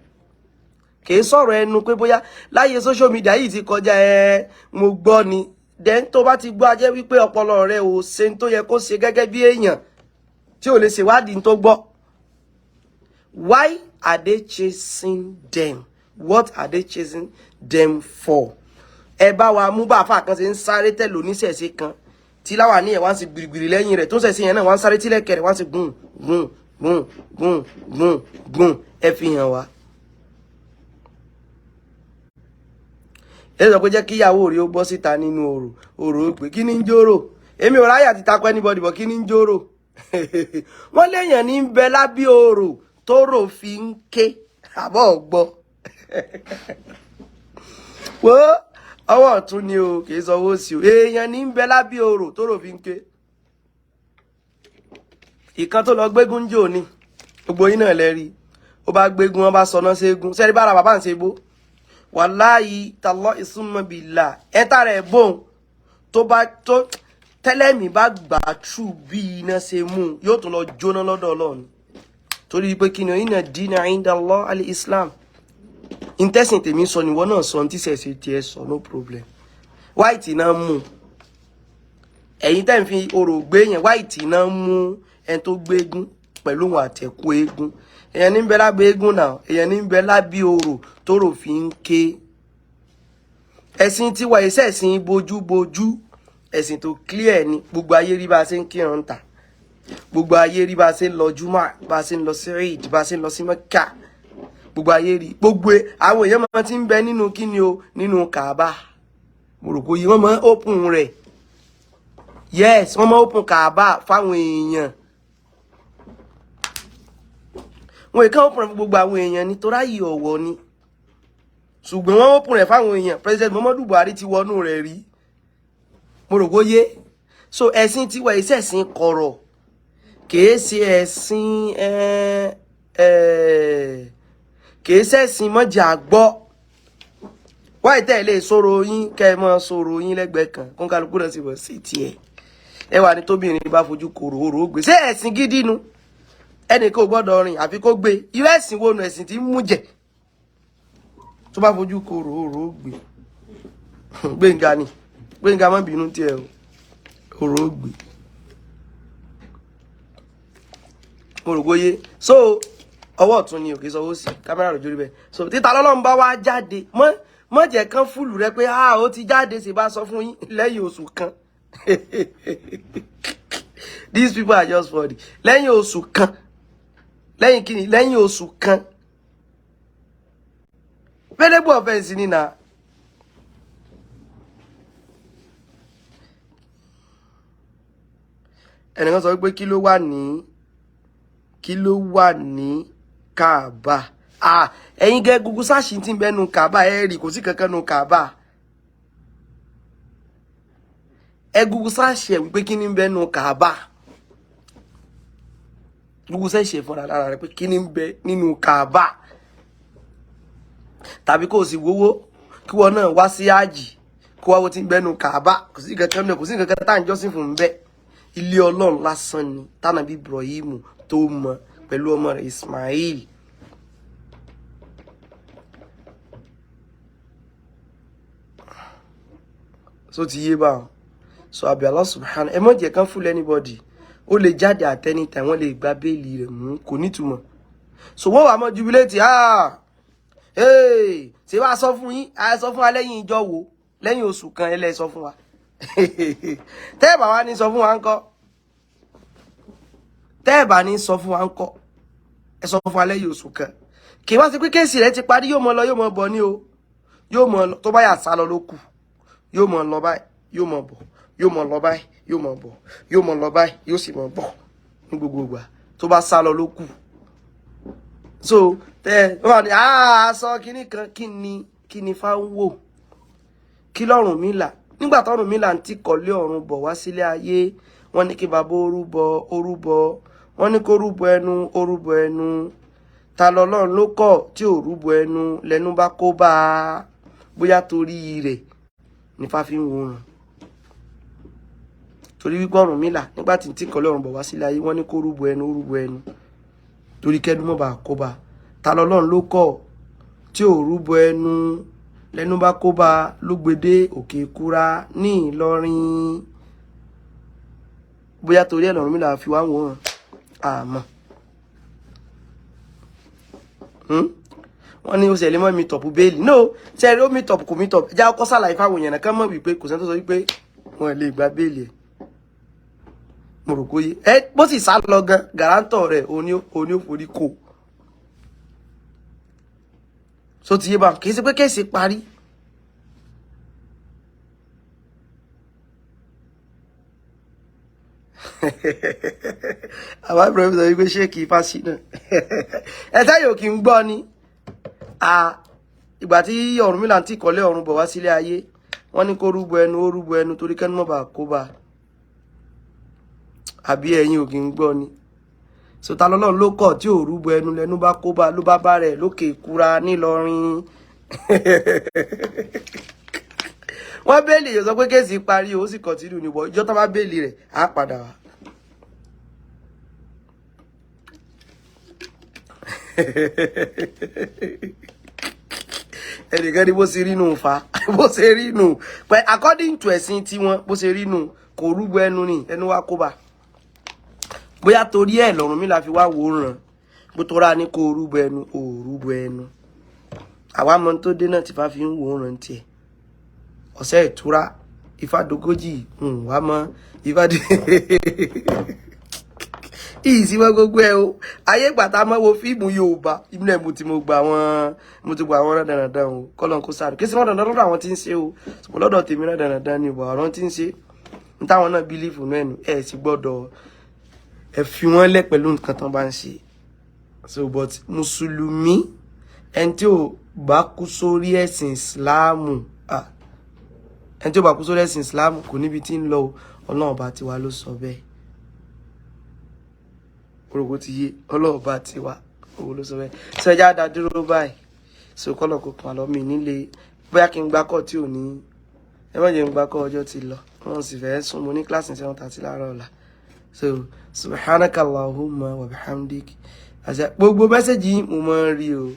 Kìí sọ̀rọ̀ ẹnu pé bóyá láyé social media yìí ti kọjá. Ẹ mo gbọ́ ni. Then tó bá ti gbọ́, ajẹ́ wípé ọpọlọ rẹ ò ṣe tó yẹ kó ṣe gẹ́gẹ́ bí èèyàn tí ò lè ṣèwádìí tó gbọ́. Why are they chasing them? What are they chasing them for? Ẹ bá wa mú bá àfáà kan ṣe ń sáré tẹ̀lé oníṣẹ̀ṣe kan tí láwà ní ẹ̀ wá ń ṣe gbìrìgbìrì lẹ́yìn rẹ̀, tó ń ṣẹ̀ṣe yẹn náà wá ń sáré tílẹ̀kẹ̀ rẹ̀ wá ń ṣe gùn gùn gùn gùn gùn gùn. Ẹ fi hàn wá. Ẹ sọ pé jẹ́ kíyàwó rí ó bọ́ síta nínú òrò òrò, pé kí ni ń jóró? Èmi ò ráyà ti takọ anybody bọ̀. Kí ni ń jóró? Wọ́n léèyàn ní ń bẹ lábí òrò tóró fi ń ké àbọ̀ gbọ́. Wo ọwọ́ ọ̀tún ni o, kì í sọ owó sí o. Èèyàn ní ń bẹ lábí òrò tóró fi ń ké. Ìkan tó lọ gbégún jò ní gbogbo yín náà lẹ́rí. Ó bá gbégún, wọn bá sọná ségun. Sẹ́rí bára bàbá ń ṣe bó? Wàláyé tàlọ́ ìsúnmọ́bìlà ẹ tààrà ẹ̀ bóun tó bá tó tẹ́lẹ̀mí bá gbà trú bí iná ṣe mú un, yóò tún lọ jóná lọ́dọ̀ Ọlọ́run. Torí pé kí ni? Inna dina inda Allah al-Islam. Intẹ́sìn tèmi sọ níwọ náà sọ ní tíṣẹ̀ṣe tiẹ̀ sọ, no problem. White náà mú ẹ̀yin tẹ́ ń fi orò gbé yẹn, white náà mú ẹni tó gbégún pẹ̀lú òun àtẹ̀kù eégún. Èèyàn ní ń bẹ lábẹ́ eégún náà, èèyàn ní ń bẹ lábẹ́ orò tóró fi ń ké. Ẹ̀sìn tiwa iṣẹ́ ẹ̀sìn bojúbojú, ẹ̀sìn tó clear ni. Gbogbo ayé rí bá a ṣe ń kírun ta, gbogbo ayé rí bá a ṣe ń lọ júmọ́, bá a ṣe ń lọ sí Eid, bá a ṣe ń lọ sí Mẹ́kà. Gbogbo ayé rí. Gbogbo àwọn èèyàn máa ti ń bẹ nínú kíni o, nínú Kaaba. Mo rò pé wọ́n máa ń open rẹ̀. Yes, wọ́n máa ń open Kaaba fáwọn èèyàn. Wọn ìkan open rẹ̀ fún gbogbo àwọn èèyàn ní torí ayé ọ̀wọ̀ ni, ṣùgbọ́n wọ́n open rẹ̀ fáwọn èèyàn. President Muhammadu Buhari ti wọnú rẹ̀ rí. Mo rò pé yé. So ẹ̀sìn tiwa iṣẹ́ ẹ̀sìn kọ̀rọ̀, kìí ṣe ẹ̀sìn kìí ṣẹ̀sìn mọ́jà gbọ́. Wáyé tẹ́ ẹ lè sọ̀rọ̀ yín, kẹ́ ẹ mọ́ sọ̀rọ̀ yín lẹ́gbẹ̀ẹ́ kan, kó kálukú náà sì bọ̀ sí tiẹ̀. Ẹ wà ní tóbìnrin bá fojú kòrò, òrò ó gbé. Ṣé ẹ̀sìn gidi nu? Ẹnì kò gbọ́dọ̀ rìn àfi kó gbé. Irú ẹ̀sìn wo nu? Ẹ̀sìn tí ń mú jẹ tó bá fojú kòrò, òrò ó gbé. Gbẹ̀ngà ni Gbẹ̀ngà, má bínú tiẹ̀ o, òrò ó gbé. Mo rò bóyé. So ọwọ́ ọ̀tún ni òkè sọwọ́ sí kámẹ́rà lójú rí bẹ́ẹ̀. So títa lọ́lọ́run bá wá jáde, mọ́ mọ́ jẹ́ kán fúlù rẹ pé ah, ó ti jáde. Sì bá sọ fún yín lẹ́yìn oṣù kan. These people are just funny. Lẹ́yìn oṣù kan, lẹ́yìn kíni? Lẹ́yìn oṣù kan, bailable offence ni na. Ẹnìkan sọ wípé kí ló wà ní Kaaba? Ah, ẹ̀yin gẹ́ Google search tí ń bẹ́nu Kaaba, ẹ rí kò sí kankan nu Kaaba. Ẹ Google search ẹ wípé kí ni ń bẹ́nu Kaaba. Google search ẹ fúnra lára rẹ pé kí ni ń bẹ nínú Kaaba, tàbí kò sì wówó kí wọn náà wá sí àjì, kó wá wo tí ń bẹ́nu Kaaba. Kò sí kankan nù, kò sí kankan tá à ń jọ́sìn fún bẹ́ẹ̀. Ilé Ọlọ́run lásán ni tánàbí Ibrahim tó mọ pẹ̀lú ọmọ rẹ̀ Ismail. So ti yé báwọn. So àbí Allah subhanahu, ẹ má jẹ́ kán fool anybody. Ó lè jáde at any time, wọ́n lè gba béèlì rẹ̀ mú, kò nítumọ̀. So wọ́n wà mọ́ jubilate. Ah, hey, ṣé wàá sọ fún yín? A sọ fún wa lẹ́yìn ìjọ wo? Lẹ́yìn oṣù kan ẹ lẹ́ sọ fún wa. Tẹ́ ẹ̀ bá wá ní sọ fún wa ńkọ́? Tẹ́ ẹ̀ bá ní sọ fún wa ńkọ́? Ẹ sọ fún wa lẹ́yìn oṣù kan. Kì í wá sí pé case rẹ̀ ti parí. Yóò mọ lọ, yóò mọ bọ̀ ní o. Yóò mọ lọ, tó bá yà sá lọ ló kù. Yóò mọ lọ báyìí, yóò mọ bọ̀, yóò mọ lọ báyìí, yóò mọ bọ̀, yóò mọ lọ báyìí, yóò sì mọ bọ̀ ní gbogbo ìgbà. Tó bá sá lọ ló kù. So tẹ wọn ní sọ kínní kan, kí ni fáwọn wò kí lọ́rùn mi là nígbà tọ́rùn mi là ń tí kọ́lé ọ̀run bọ̀ wá sílé ayé. Wọ́n ní kí bàbá orúbọ orúbọ, wọ́n ní kó rúbọ ẹnu, orúbọ ẹnu. Ta lọ́lọ́run ló kọ̀ tí ò rúbọ ẹnu lẹ́nu bá kó bá a? Bóyá torí rẹ̀ nífà fi ń wòran, torí wípé Ọ̀rúnmìlà nígbà tí ń tí kọ́lé ọ̀run bọ̀ wá sílé ayé, wọ́n ní kó rúbọ ẹnu, ó rúbọ ẹnu torí kẹ́nu mọ́ bá kó bá. Ta lọ́lọ́run ló kọ̀ tí ò rúbọ ẹnu lẹ́nu bá kó bá, ló gbede òkè kúra ní Ìlọrin? Bóyá torí ẹ̀ lọ́rùnmìlà fi wá wòran, àmọ́ wọ́n ní ó ṣẹlẹ̀ mọ́ meet up bail no. Ṣe ó meet up, kò meet up? Jẹ́ ọkọ́ sàlàyé fáwọn èèyàn kan mọ̀ wípé kò sẹ́ni tó sọ wípé wọ́n lè gba béèlì ẹ̀. Mo rò kó yé ẹ. Bó sì sá lọ gan, guarantor rẹ̀ òní ó forí kò. So ti yé bá, kì í ṣe pé case parí. Àbá Ibrahim sọ wípé ṣé kì í fásitì náà ẹ táyò kì í gbọ́ ni. Ìgbà tí Ọ̀rúnmìlà ń tí kọ́lé ọ̀run bọ̀ wá sílé ayé, wọ́n ní kó rúbọ ẹnu, ó rúbọ ẹnu torí kẹ́nu mọ́ bá kó bá. Àbí ẹ̀yin ò kì í gbọ́ ni? So Ta lọ́lọ́run ló kọ̀ tí ò rúbọ ẹnu lẹ́nu bá kó bá ló bá bá rẹ̀ lókè ìkura nílọrin. Wọ́n bail yóò sọ pé case parí, ó sì continue ní bọ̀. Ìjọ tó bá bail rẹ̀ á padà wá. Ẹnìkan ní bó ṣe rí nù fa, bó ṣe rí nù pé according to ẹ̀sìn tiwọn, bó ṣe rí nù, kò rúbọ ẹnu ni ẹnu wa kó bá. Bóyá torí ẹ̀ lọ́rùn mi la fi wá wòran bó tó rà ní kó rúbọ ẹnu, ò rúbọ ẹnu. Àwa mọ tó dé náà tí fa fi ń wòran tiẹ̀. Ọ̀sẹ̀ ìtura ifádogójì wá mọ́ ifádé ìsìnwọ́n gbogbo ẹ o. Ayé ìgbà tá a máa wo fíìmù Yorùbá inú ẹ̀, mo ti mo gbà wọ́n, mo ti gbà wọ́n rán dandan o. Kọ́lọ́n kó sáré kí sí wọ́n dandan lọ́dọ̀ àwọn tí ń ṣe o, ṣùgbọ́n lọ́dọ̀ tèmi rán dandan ni ìwà ọ̀rọ̀ tí ń ṣe n táwọn náà believe nú ẹnu ẹ̀ sì gbọ́dọ̀ ẹ fi wọ́n lẹ̀ pẹ̀lú nǹkan tán bá ń ṣe. So but mùsùlùmí, ẹni tí ò bá kú sórí ẹ̀sìn Ìsìláàmù, ẹni tí ò bá kú sórí ẹ̀sìn Ìsìláàmù kò níbi tí ń lọ o. Ọlọ́run bá tiwa ló sọ bẹ́ẹ̀. Orògbò ti yé. Ọlọ́run bá tiwa owó ló sọ bẹ́ẹ̀. Sọ ẹja dá dúró báyìí. So kọ́lọ̀ kò kàn lọ mí nílé, bóyá kí n gbá kọ́ tí ò ní ẹ má jẹ́ n gbá kọ́. Ọjọ́ ti lọ, wọ́n sì fẹ́ sùn. Mo ní kíláàsì 7:30 láàárọ̀ ọ̀la. So subhanaka Allahumma wa bihamdik. Àṣẹ gbogbo message yìí mo máa ń rí o.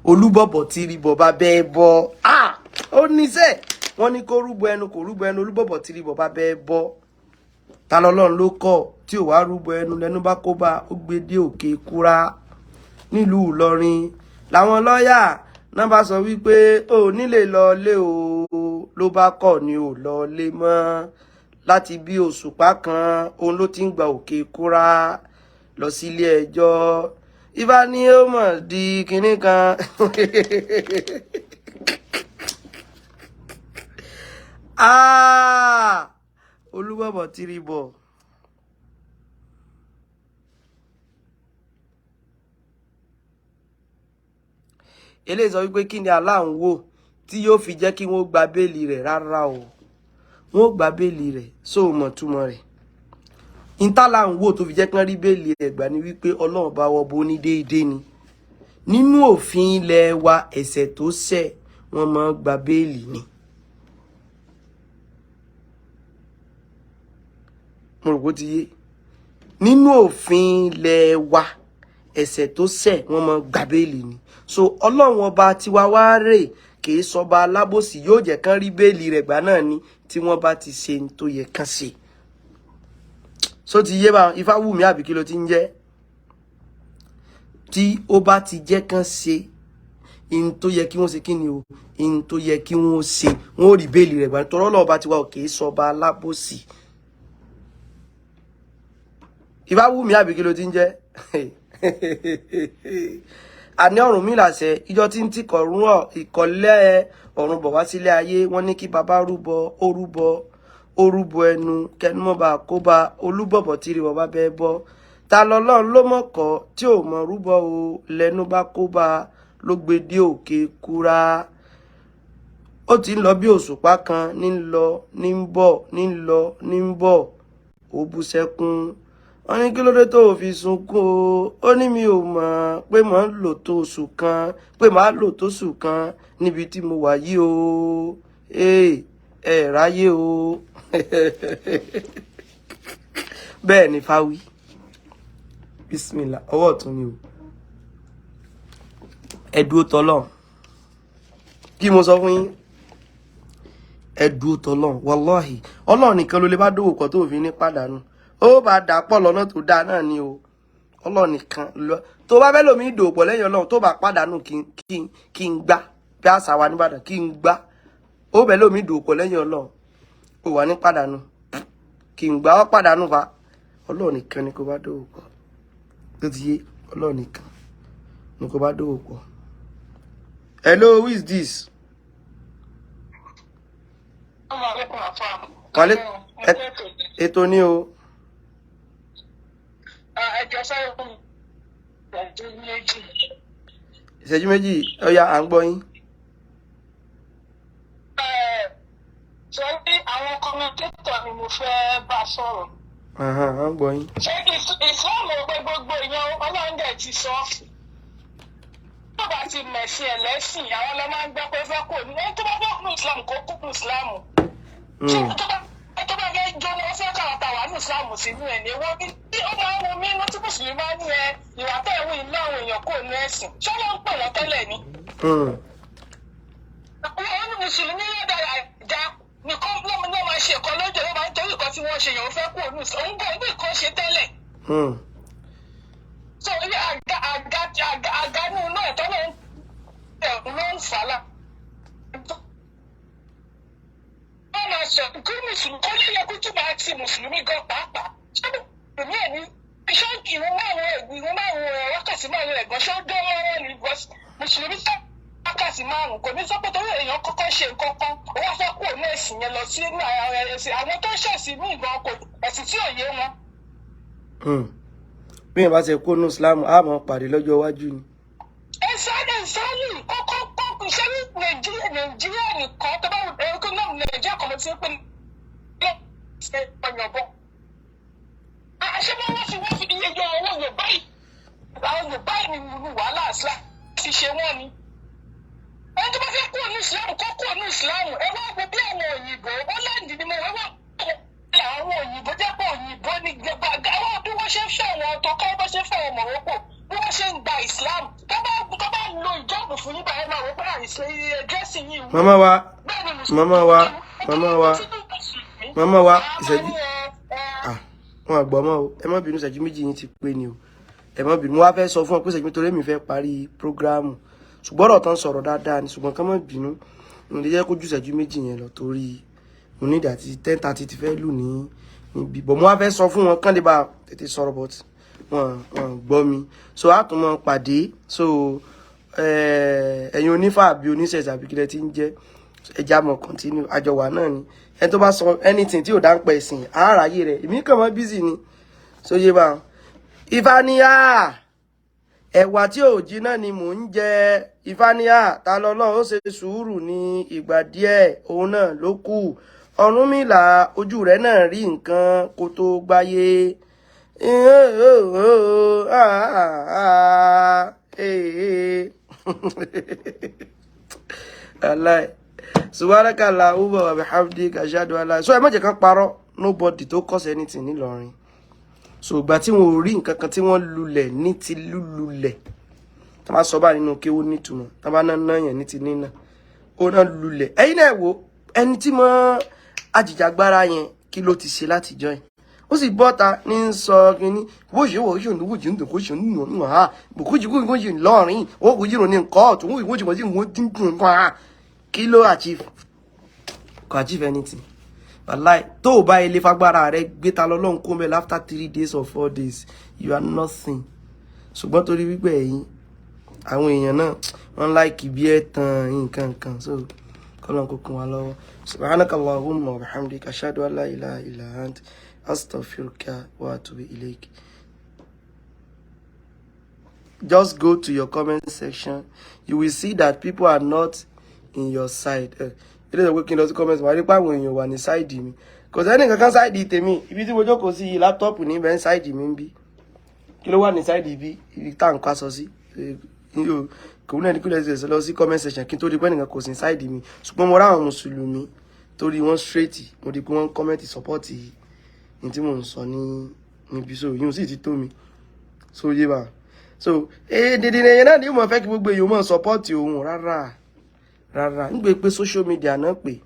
Olúbọ̀bọ̀ tí rí bọ̀ bá bẹ́ẹ̀ bọ́, ah, ó níṣẹ́. Wọ́n ní kó rúbọ ẹnu, kò rúbọ ẹnu. Olúbọ̀bọ̀ tí rí bọ̀ bá bẹ́ẹ̀ bọ́. Ta lọ́lọ́run ló kọ̀ tí ò wá rúbọ ẹnu lẹ́nu bá kó bá, ó gbé dé òkè kúra nílùú Ìlọrin. Làwọn lọ́ọ̀yà náà bá sọ wípé ó nílé lọ lé o, ló bá kọ̀ ni ò lọ lé mọ́. Láti bí òṣùpá kan òun ló ti ń gba òkè kúra lọ sílé ẹjọ́. Ifá ní ó mọ̀ di kinní kan. Ah! Olúbọ̀bọ̀ tìrìbọ̀. Eléyìí sọ wípé kí ni Allah ń wò tí yóò fi jẹ́ kí wọ́n gba bail rẹ̀? Rárá o, wọ́n gba bail rẹ̀ só mọ̀ túmọ̀ rẹ̀. Ìtàlá ń wò tó fi jẹ́ kí wọ́n rí bail rẹ̀ gbà ní wípé Ọlọ́run bá wọ bó ní déédéé ni. Nínú òfin ilẹ̀ wa, ẹ̀ṣẹ̀ tó ṣẹ̀, wọ́n máa gba bail ni. Mo rò pé ó ti yé. Nínú òfin ilẹ̀ wa, ẹ̀ṣẹ̀ tó ṣẹ̀, wọ́n máa gba bail ni. So Ọlọ́run ọba tiwa wá rè kì í sọba alábòsí, yóò jẹ́ kán rí bail rẹ̀ gbà náà ni tí wọ́n bá ti ṣe ní tó yẹ kán ṣe. So ti yé bá ifá wù mí àbí kí ló ti ń jẹ́ tí ó bá ti jẹ́ kán ṣe in tó yẹ kí wọ́n ṣe, kí ni o, in tó yẹ kí wọ́n ṣe, wọ́n ó rí bail rẹ̀ gbà. Tọ́rọ́ Ọlọ́run ọba tiwa ò kì í sọba alábòsí. Ifá wù mí àbí kí ló ti ń jẹ́ àní ọ̀run mi làṣẹ ìjọ tí ń tìkọ̀ rún ìkọ̀lẹ́ ọ̀run bọ̀ wá sílé ayé. Wọ́n ní kí baba rúbọ, ó rúbọ, ó rúbọ ẹnu kẹnumọ́ba kó bá. Olúbọ̀bọ̀ tí rí bọ̀bá bẹ́ẹ̀ bọ́. Ta lọ́lọ́run ló mọ̀kọ́ tí ò mọ̀ rúbọ o lẹ́nu bá kó bá, ló gbé dé òkè kúra. Ó ti ń lọ bí òṣùpá kan, ní ń lọ, ní ń bọ̀, ní ń lọ, ní ń bọ̀, ó bú sẹ́kún. Wọ́n ní kí ló dé tó fi sunkún o? Ó ní mi ò mọ̀ pé màá lò tó oṣù kan, pé màá lò tó oṣù kan níbi tí mo wà yìí o. Ẹ ráyé o. Bẹ́ẹ̀ ni fáwí. Bismillah, ọwọ́ ọ̀tún ni o. Ẹ dúró tọ́lọ́run. Kí mo sọ fún yín? Ẹ dúró tọ́lọ́run. Wàláhì, Ọlọ́run nìkan ló lè bá dòwò pọ̀ tó fi ní pàdánù. Ó bá dà pọ̀ lọ́nà tó dáa náà ni o. Ọlọ́run nìkan lọ tó bá fẹ́ lómi dòwò pọ̀ lẹ́yìn Ọlọ́run, tó bá pàdánù, kí n gbá bí àṣà wa nìbàdàn, kí n gbá. Ó bẹ̀ lómi dòwò pọ̀ lẹ́yìn Ọlọ́run, ó wà ní pàdánù, kí n gbá ọ́ pàdánù fa. Ọlọ́run nìkan ni kó bá dòwò pọ̀ tó ti yé. Ọlọ́run nìkan ni kó bá dòwò pọ̀. Hello, who is this? Wálé ètò ní o. Ẹjọ́ sáré fún mi ìṣẹ́jú 2. Ìṣẹ́jú 2, ọ̀ya, à ń gbọ́ yín. Ṣé àwọn commentator ni mo fẹ́ bá sọ̀rọ̀. Ahan, à ń gbọ́ yín. Ṣé Islam ò pé gbogbo èèyàn, Ọlọ́run dẹ̀ ti sọ. Tó bá ti mẹ̀sìn ẹ̀ lẹ́sìn, àwọn lọ máa ń gbọ́ pé fẹ́ kò ní. Ẹni tó bá fẹ́ kún Islam, kó kún Islam. Tó bá fẹ́ jóná, ó fẹ́ káwọn ta wà ní Islam sínú ẹ̀ ní. Wọ́n ní ó máa ń mú mí inú tí Mùsùlùmí máa ń ní ẹ ìwà tẹ̀ ń wí ilé àwọn èèyàn kò ní ẹ̀sìn. Ṣé wọ́n ń pè wọ́n tẹ́lẹ̀ ni? Àwọn ní Mùsùlùmí ló dára já nìkan ló ló máa ṣe nǹkan lójú, ló máa ń torí nǹkan tí wọ́n ṣe yẹn, ó fẹ́ kú òun òun kò ní nǹkan ṣe tẹ́lẹ̀. So ilé àga àga àga àga ní inú ẹ̀tọ́ ló ń tẹ̀ ló ń fà á lá. Wọ́n máa sọ kí Mùsùlùmí kó lè yẹ kó tún máa ti Mùsùlùmí gan pàápàá. Ṣé Mùsùlùmí ẹ̀ ní ṣé ìwọ̀n márùn-ún ẹ̀, ìwọ̀n márùn-ún ẹ̀, wákàtí 5 ẹ̀gbọ́n, ṣé ó dán mọ́rán ni? Mùsùlùmí sọ wákàtí 5 kò ní sọ pé torí èèyàn kọ́kọ́ ṣe nǹkan kan, ó wá fẹ́ kúrò ní ẹ̀sìn yẹn lọ sí inú ara ẹ̀sìn àwọn tó ń ṣẹ̀sìn ní ìgbọ̀n kò ẹ̀sìn tí ò yé wọn. Bí yẹn bá ṣe kó nù Islam, á mọ̀ pàdé lọ́jọ́ iwájú ni. Ẹ̀sán kọ́kọ́ kọ́kọ́ iṣẹ́ ní Nàìjíríà, Nàìjíríà nìkan tó bá ẹ̀rọ náà, Nàìjíríà kan ló ti ń pè ní ṣe ọ̀yọ̀bọ̀. Àṣẹ wọn wọ́n fi iye yọ owó Yorùbá yìí, àwọn Yorùbá yìí ní wàhálà Islam ti ṣe wọ́n ni. Ẹni tó bá fẹ́ kúrò ní Islam, kó kúrò ní Islam. Ẹ wá wo bí àwọn òyìnbó Holland ni mo wá wá, àwọn òyìnbó jẹ́ pé òyìnbó ní gbogbo àwọn bí wọ́n ṣe ń fẹ́ àwọn tó kọ́, bó ṣe ń fẹ́ àwọn Morocco, bí wọ́n ṣe ń gba Islam. Tó bá lo ìjọ́bù fún yín báyìí, máa wọ pé àìsàn dressing yìí. Màmá wa, bẹ́ẹ̀ ni Mùsùlùmí. Màmá wa, màmá wa, màmá wa, ìṣẹ́jú, ah, wọn àgbọ̀ mọ́ o. Ẹ má bínú, ìṣẹ́jú 2 yín ti pé ni o. Ẹ má bínú, mo wá fẹ́ sọ fún ọ pé ìṣẹ́jú, torí èmi fẹ́ parí program. Ṣùgbọ́n ọ̀rọ̀ tán sọ̀rọ̀ dáadáa ni, ṣùgbọ́n ká má bínú, mo lè jẹ́ kó ju ìṣẹ́jú 2 yẹn lọ torí mo ní ìdí àti 10:30 ti fẹ́ lù ní níbí bọ̀. Mo wá fẹ́ sọ fún wọn kán lè bá tètè sọ̀rọ̀, but wọn gbọ́ mi. So a tún mọ pàdé. So ẹ̀yin onífà àbí oníṣẹ̀ṣẹ̀ àbí kílẹ̀ tí ń jẹ́, ẹja mọ̀ continue àjọwà náà ni. Ẹni tó bá sọ anything tí ò dá ń pẹ̀ sìn àáráyé rẹ̀, èmi kàn mọ́ busy ni. So yé bá Ifá ní à, ẹ̀wà tí ò jiná ni mò ń jẹ. Ifá ní à, ta lọ́lọ́ ó ṣe sùúrù ní ìgbà díẹ̀, òun náà ló kù. Ọ̀rúnmìlà, ojú rẹ̀ náà rí nǹkan kó tó gbáyé. Aláì subhanaka Allahumma wa bihamdika ashhadu an la. So ẹ má jẹ́ kán parọ́, nobody tó cause anything nílọrin. So ìgbà tí wọn ò rí nǹkan kan tí wọ́n lulẹ̀ ní ti lúlulẹ̀, tá bá sọ bá nínú kéwú nítumọ̀, tá bá ná náyàn ní ti nínà, ó náà lulẹ̀. Ẹ̀yin náà wò ẹni tí mọ́ ajìjàgbara yẹn, kí ló ti ṣe látijọ́ yìí? Ó sì bọ́ta ní ń sọ kínní bó ṣe wò ṣe ònúwò ṣe ń dùn kó ṣe ń nù ha bùkú jù kó ṣe lọ́rin ó kò jìrò ní kóòtù wọ́n ìwọ́n ṣe wọ́n dín dùn kan ha. Kí ló achieve? Kò achieve anything, wàláì. Tó o bá ilé fagbára rẹ gbé ta lọ́lọ́run kó mẹ́lẹ̀ after 3 days or 4 days, you are nothing. Ṣùgbọ́n torí wípé ẹ̀yin àwọn èèyàn náà wọ́n like bí ẹ̀ tán nǹkan kan, so kọ́lọ́n kó kún wa lọ́wọ́. Subhanaka Allahumma wa bihamdika, ashhadu an la ilaha illa ant, astaghfiruka wa atubu ilayk. Just go to your comment section, you will see that people are not in your side. Ilé ìjọba, kí n lọ sí comment, wà á rí pé àwọn èèyàn wà ní side mi. Kò sẹ́ni kankan side tèmi. Ibi tí mo jókòó sí yìí, laptop ní bẹ́ẹ̀ ń side mi ń bí. Kí ló wà ní side ibi ibi tá à ń kó aṣọ sí? Kò wúlò ní kí lè ṣe lọ sí comment section kí n tó rí pé nìkan kò sí side mi. Ṣùgbọ́n mo ráwọn Mùsùlùmí torí wọ́n straight, mo rí pé wọ́n comment support ní tí mò ń sọ ní níbi. So yìí sì ti tó mi. So yé bá so dídì èèyàn náà ni ó mọ̀ fẹ́ kí gbogbo èèyàn mọ̀ support òun. Rárá rárá, ń gbé pé social media náà pé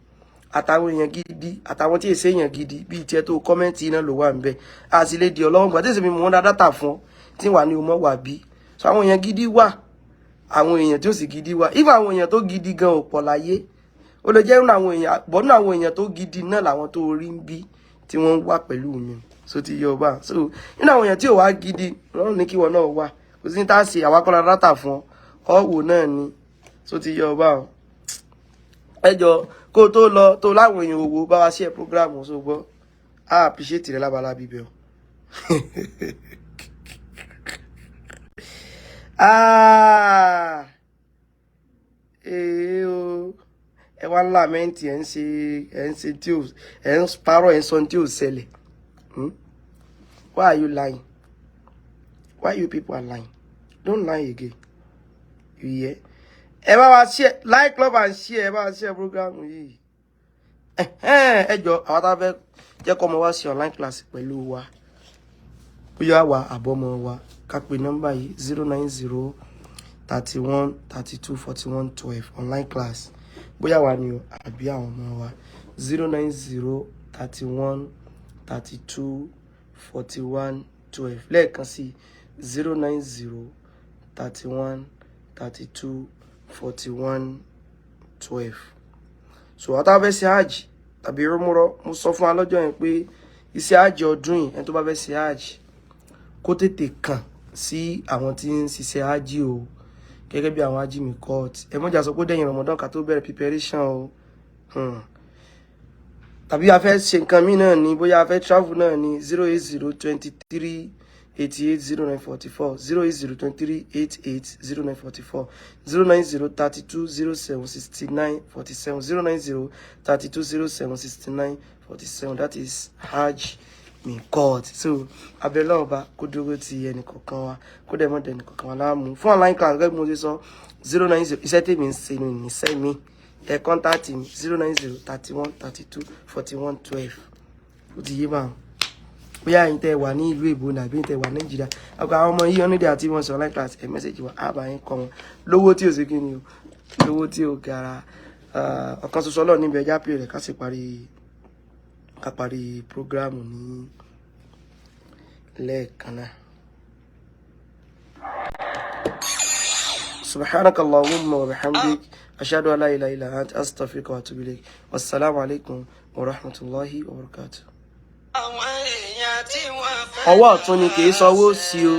àtàwọn èèyàn gidi àtàwọn tí èsè èèyàn gidi bíi tiẹ̀ tó comment náà ló wà ń bẹ̀. A sì lè di ọlọ́wọ́n gbà tí èsì mi mọ̀ ń ra data fún ọ tí wà ní o mọ̀ wà bí. So àwọn èèyàn gidi wà, àwọn èèyàn tí ó sì gidi wà. If àwọn èèyàn tó gidi gan ò pọ̀ láyé, ó lè jẹ́ nínú àwọn èèyàn bọ́, nínú àwọn èèyàn tó gidi náà làwọn tó rí ń bí tí wọ́n ń wà pẹ̀lú mi. So ti yọ ọba. So nínú àwọn èèyàn tí ò wá gidi, Ọlọ́run ní kí wọn náà wà. Kò sí ní tá a ṣe, àwa kọ́ra data fún ọ ọ̀wò náà ni. So ti yọ ọba o. Ẹ jọ, kó o tó lọ tó láwọn èèyàn owó bá wa share program, so gbọ́, a appreciate rẹ lábala bíbẹ o. Ah, ee o, ẹ wá ń lament, ẹ ń ṣe tí ò, ẹ ń parọ́, ẹ ń sọ tí ò ṣẹlẹ̀. Why are you lying? Why you people are lying? Don't lie again. You hear? Ẹ bá wa share, like, love and share. Ẹ bá wa share program yìí. Ẹ jọ, àwọn tá a fẹ́ jẹ́ kọ́ ọmọ wa ṣe online class pẹ̀lú wa, bóyá wa àbọ̀mọ wa, ká pe nọ́mbà yìí: 090 31 32 41 12. Online class, bóyá wa ni o àbí àwọn ọmọ wa, 090 31 32 41 12. Lẹ́ẹ̀kan sí, 090 31 32 41 12. So àwọn tá a fẹ́ ṣe hajj tàbí umrah, mo sọ fún wa lọ́jọ́ yẹn pé iṣẹ́ hajj ọdún yìí, ẹni tó bá fẹ́ ṣe hajj, kó tètè kàn sí àwọn tí ń ṣiṣẹ́ hajj o, gẹ́gẹ́ bí àwọn hajj mi court. Ẹ mọ̀jà sọ pé dẹ̀yìn Ramadan ká tó bẹ̀rẹ̀ preparation o. Tàbí a fẹ́ ṣe nǹkan míì náà ni, bóyá a fẹ́ travel náà ni, 080 23 88 09 44, 080 23 88 09 44, 090 32 07 69 47, 090 32 07 69 47. That is hajj mi court. So abẹ́lẹ́ ọba kó dúró ti ẹnì kọ̀ọ̀kan wa, kó dẹ̀ mọ́ dẹ̀ ẹnì kọ̀ọ̀kan wa láàmú. Fún online class, gẹ́gẹ́ bí mo ṣe sọ, 090, iṣẹ́ tèmi ń ṣe ní ìṣẹ́ mi, ẹ contact mi, 090 31 32 41 12. Ó ti yé báwọn. Bóyá ẹ̀yin tẹ́ wà ní ìlú èbó nàbí ẹ̀yin tẹ́ wà Nàìjíríà, ọkọ̀ àwọn ọmọ yìí onídìí àti wọn sọ online class, ẹ message wa, á bá yín kọ́ wọn lówó tí ò sí kí ni o, lówó tí ò gara. Ọ̀kan ṣoṣo Ọlọ́run níbi ẹja pè rẹ̀, ká sì parí, ká parí program ní lẹ́ẹ̀kan náà. سبحانك اللهم وبحمدك، أشهد أن لا إله إلا أنت، أستغفرك وأتوب إليك، والسلام عليكم ورحمة الله وبركاته. Àwọn èèyàn tí wọ́n fẹ́ Ọwọ́ ọ̀tún ni, kì í sọ ọwọ́ òsì o.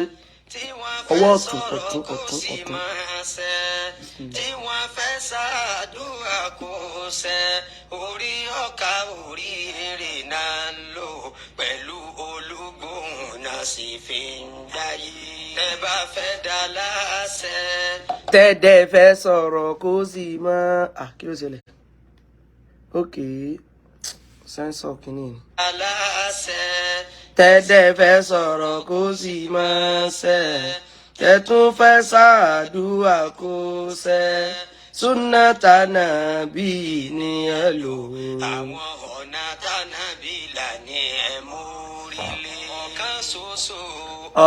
tí wọ́n fẹ́ Ọwọ́ ọ̀tún, sọ̀rọ̀ ọ̀tún, kó ọ̀tún, sì ọ̀tún. máa ṣẹ, tí wọ́n fẹ́ ṣàdúrà kó ṣẹ, orí ọkà orí èrè náà ń lò pẹ̀lú olúgbòhùn náà sì fi ń gbáyé. Ẹ bá fẹ́ dá láṣẹ. Tẹ́dẹ̀ fẹ́ sọ̀rọ̀ kó sì máa à, kí ló ṣẹlẹ̀? Ok, sensor kìíní ni. Aláṣẹ. Tẹ́dẹ̀ fẹ́ sọ̀rọ̀ kó sì máa ṣẹ, tẹ́tún fẹ́ ṣàdúrà kó ṣẹ, súnà tànàbí ni ẹ lò. Àwọn ọ̀nà tánàbí là ní ẹ mórílé. Ọ̀kan ṣoṣo.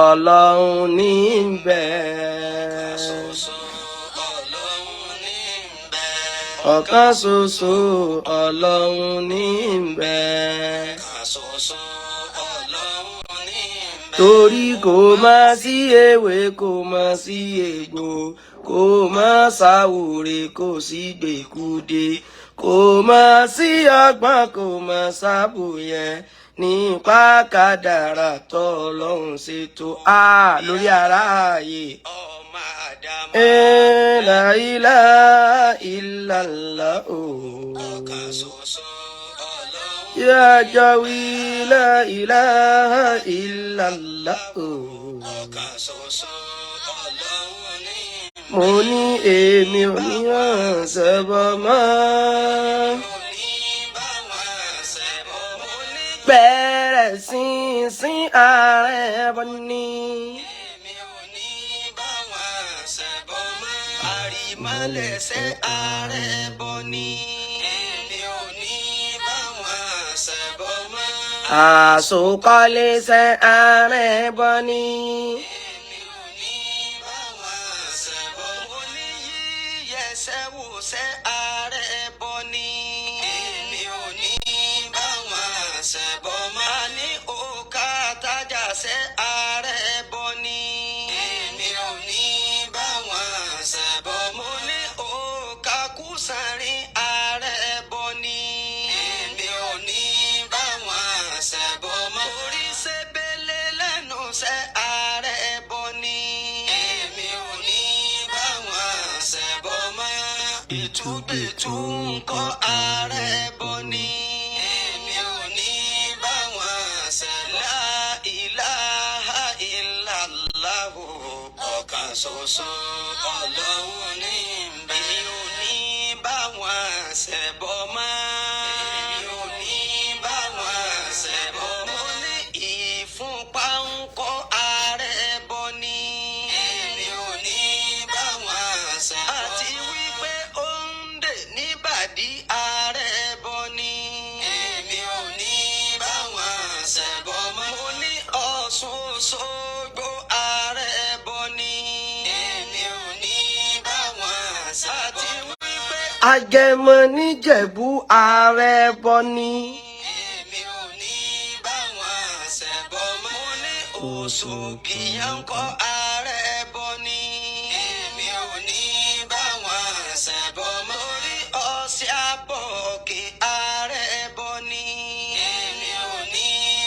Ọlọ́run ní í bẹ̀. Ṣoṣo Ọlọ́run ní ń bẹ. Ọ̀kan ṣoṣo Ọlọ́run ní í bẹ̀. Ọ̀kan ṣoṣo Ọlọ́run ní ń bẹ. Torí kò má sí ewé, kò má sí egbò, kò má sáwòrè, kò sí gbèkúde, kò má sí ọgbọ́n, kò má sábòyẹ nípa kádàrá tọ́lọ́run ṣètò á lórí aráàyè. Ọmọ Àdámọ̀. La ilaha illallah. Ọ̀kan ṣoṣo Ọlọ́run. Ya Jawi, la ilaha illallah. Ọ̀kan ṣoṣo Ọlọ́run ní ń bẹ. Mo ní èmi ò ní ránṣẹ́ bọ́ mọ́. Mo ní bá wọn ṣẹbọ. Mo ní Bẹ̀rẹ̀ sínsín ààrẹ bọ́ ní. Èmi ò ní bá wọn ṣẹbọ mọ́. Àrìmọ́lẹ̀ṣẹ̀ ààrẹ bọ ní. Èmi ò ní bá wọn ṣẹbọ mọ́. Àsokọ́lẹ́sẹ̀ ààrẹ bọ́ ní. Èmi ò ní bá wọn ṣẹbọ. Mo ní yíyẹsẹ̀ wòṣẹ̀ ààrẹ bọ ní. Èmi ò ní bá wọn ṣẹbọ mọ́. A ní òkà tájà ṣẹ́ ààrẹ bọ ní. Èmi ò ní bá wọn ṣẹbọ. Mo ní òkà kùsànrín ààrẹ bọ ní. Èmi ò ní bá wọn ṣẹbọ mọ́. Orí ṣebele lẹ́nu ṣẹ́ ààrẹ bọ ní. Èmi ò ní bá wọn ṣẹbọ mọ́. Ìtúgbìtú ń kọ́ ààrẹ bọ ní. Èmi ò ní bá wọn ṣẹbọ. La ilaha illallahu, ọ̀kan ṣoṣo Ọlọ́run ní ń bẹ. Èmi ò ní bá wọn ṣẹbọ mọ́. Èmi ò ní bá wọn ṣẹbọ. Mo ní ìfúnpá. Agẹmọ níjẹ̀bú, ààrẹ bọ ni. Èmi ò ní bá wọn ṣẹbọ mọ́. Mo ní Òṣòkì yánkọ́, ààrẹ bọ ni. Èmi ò ní bá wọn ṣẹbọ mọ́. Orí ọ̀sẹ̀ àbọ̀kì, ààrẹ bọ ni. Èmi ò ní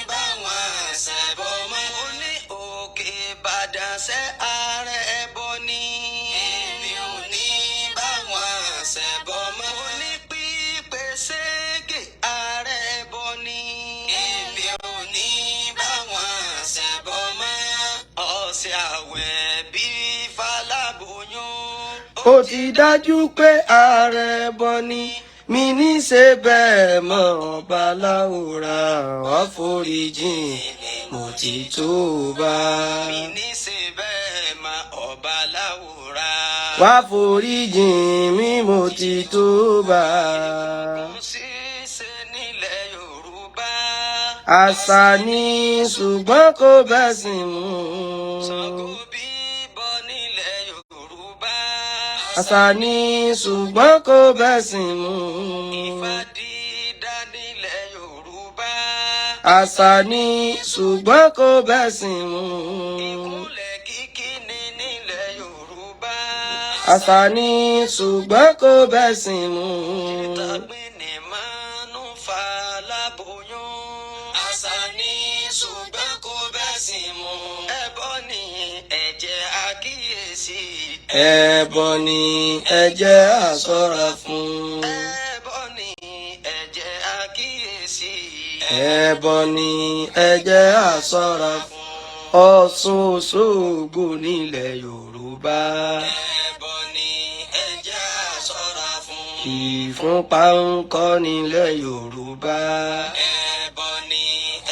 bá wọn ṣẹbọ mọ́. Mo ní Òkè Ìbàdàn ṣẹ́, ààrẹ bọ ni. Èmi ò ní bá wọn ṣẹbọ mọ́. Mo ní pípé ségè, ààrẹ bọ ni. Èmi ò ní bá wọn ṣẹbọ mọ́. Ọ̀sẹ̀ àwẹ̀ bí faláboyún. Ó ti dájú pé ààrẹ bọ ni. Mi ní ṣe bẹ́ẹ̀ mọ́. Ọba láwùrà, wá foríjìn, mo ti tó bá. Mi ní ṣe bẹ́ẹ̀ mọ́, ọba láwùrà. Wá foríjìn mi, mo ti tó bá. Ṣíṣe nílẹ̀ Yorùbá. Àṣà ni, ṣùgbọ́n kò bẹ́sìn mu. Ṣàngó bíbọ nílẹ̀ Yorùbá. Àṣà ni, ṣùgbọ́n kò bẹ́sìn mu. Ifá dídá nílẹ̀ Yorùbá. Àṣà ni, ṣùgbọ́n kò bẹ́sìn mu. Ìkúnlẹ̀ kíkí ni nílẹ̀ Yorùbá. Àṣà ni, ṣùgbọ́n kò bẹ́sìn mu. Ìtàgbìn ni máa ń fa láboyún. Àṣà ni, ṣùgbọ́n kò bẹ́sìn mu. Ẹbọ ni, ẹ̀jẹ̀ àkíyèsí. Ẹbọ ni, ẹ jẹ́ á ṣọ́ra fún. Ẹbọ ni, ẹ̀jẹ̀ àkíyèsí. Ẹbọ ni, ẹ jẹ́ á ṣọ́ra fún. Ọ̀ṣun Òṣogbo nílẹ̀ Yorùbá. Ẹbọ ni, ẹ̀jẹ̀ á ṣọ́ra fún. Ìfúnpá ń kọ́ nílẹ̀ Yorùbá. Ẹbọ ni,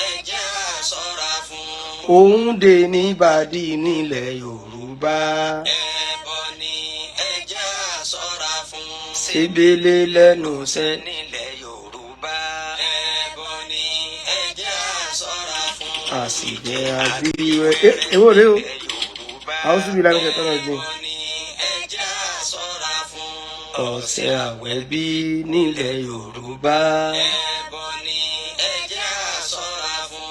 ẹ̀jẹ̀ á ṣọ́ra fún. Òǹdè níbàdí nílẹ̀ Yorùbá. Ẹbọ ni, ẹ̀jẹ̀ á ṣọ́ra fún. Sebele lẹ́nu iṣẹ́. Nílẹ̀ Yorùbá. Ẹbọ ni, ẹ̀jẹ̀ á ṣọ́ra fún. Àsìjẹ àbíwẹ. Èwo rèé o? Yorùbá. Àwọn síbi ìlànà ìṣẹ̀tọ́ náà jìn. Ẹbọ ni, ẹ̀jẹ̀ á ṣọ́ra fún. Ọ̀sẹ̀ àwẹ̀bí nílẹ̀ Yorùbá. Ẹbọ ni, ẹ̀jẹ̀ á ṣọ́ra fún.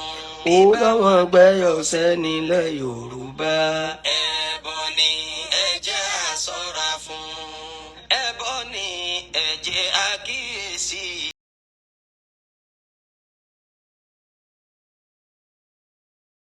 Ó báwọn gbẹ́yọ̀sẹ̀ nílẹ̀ Yorùbá.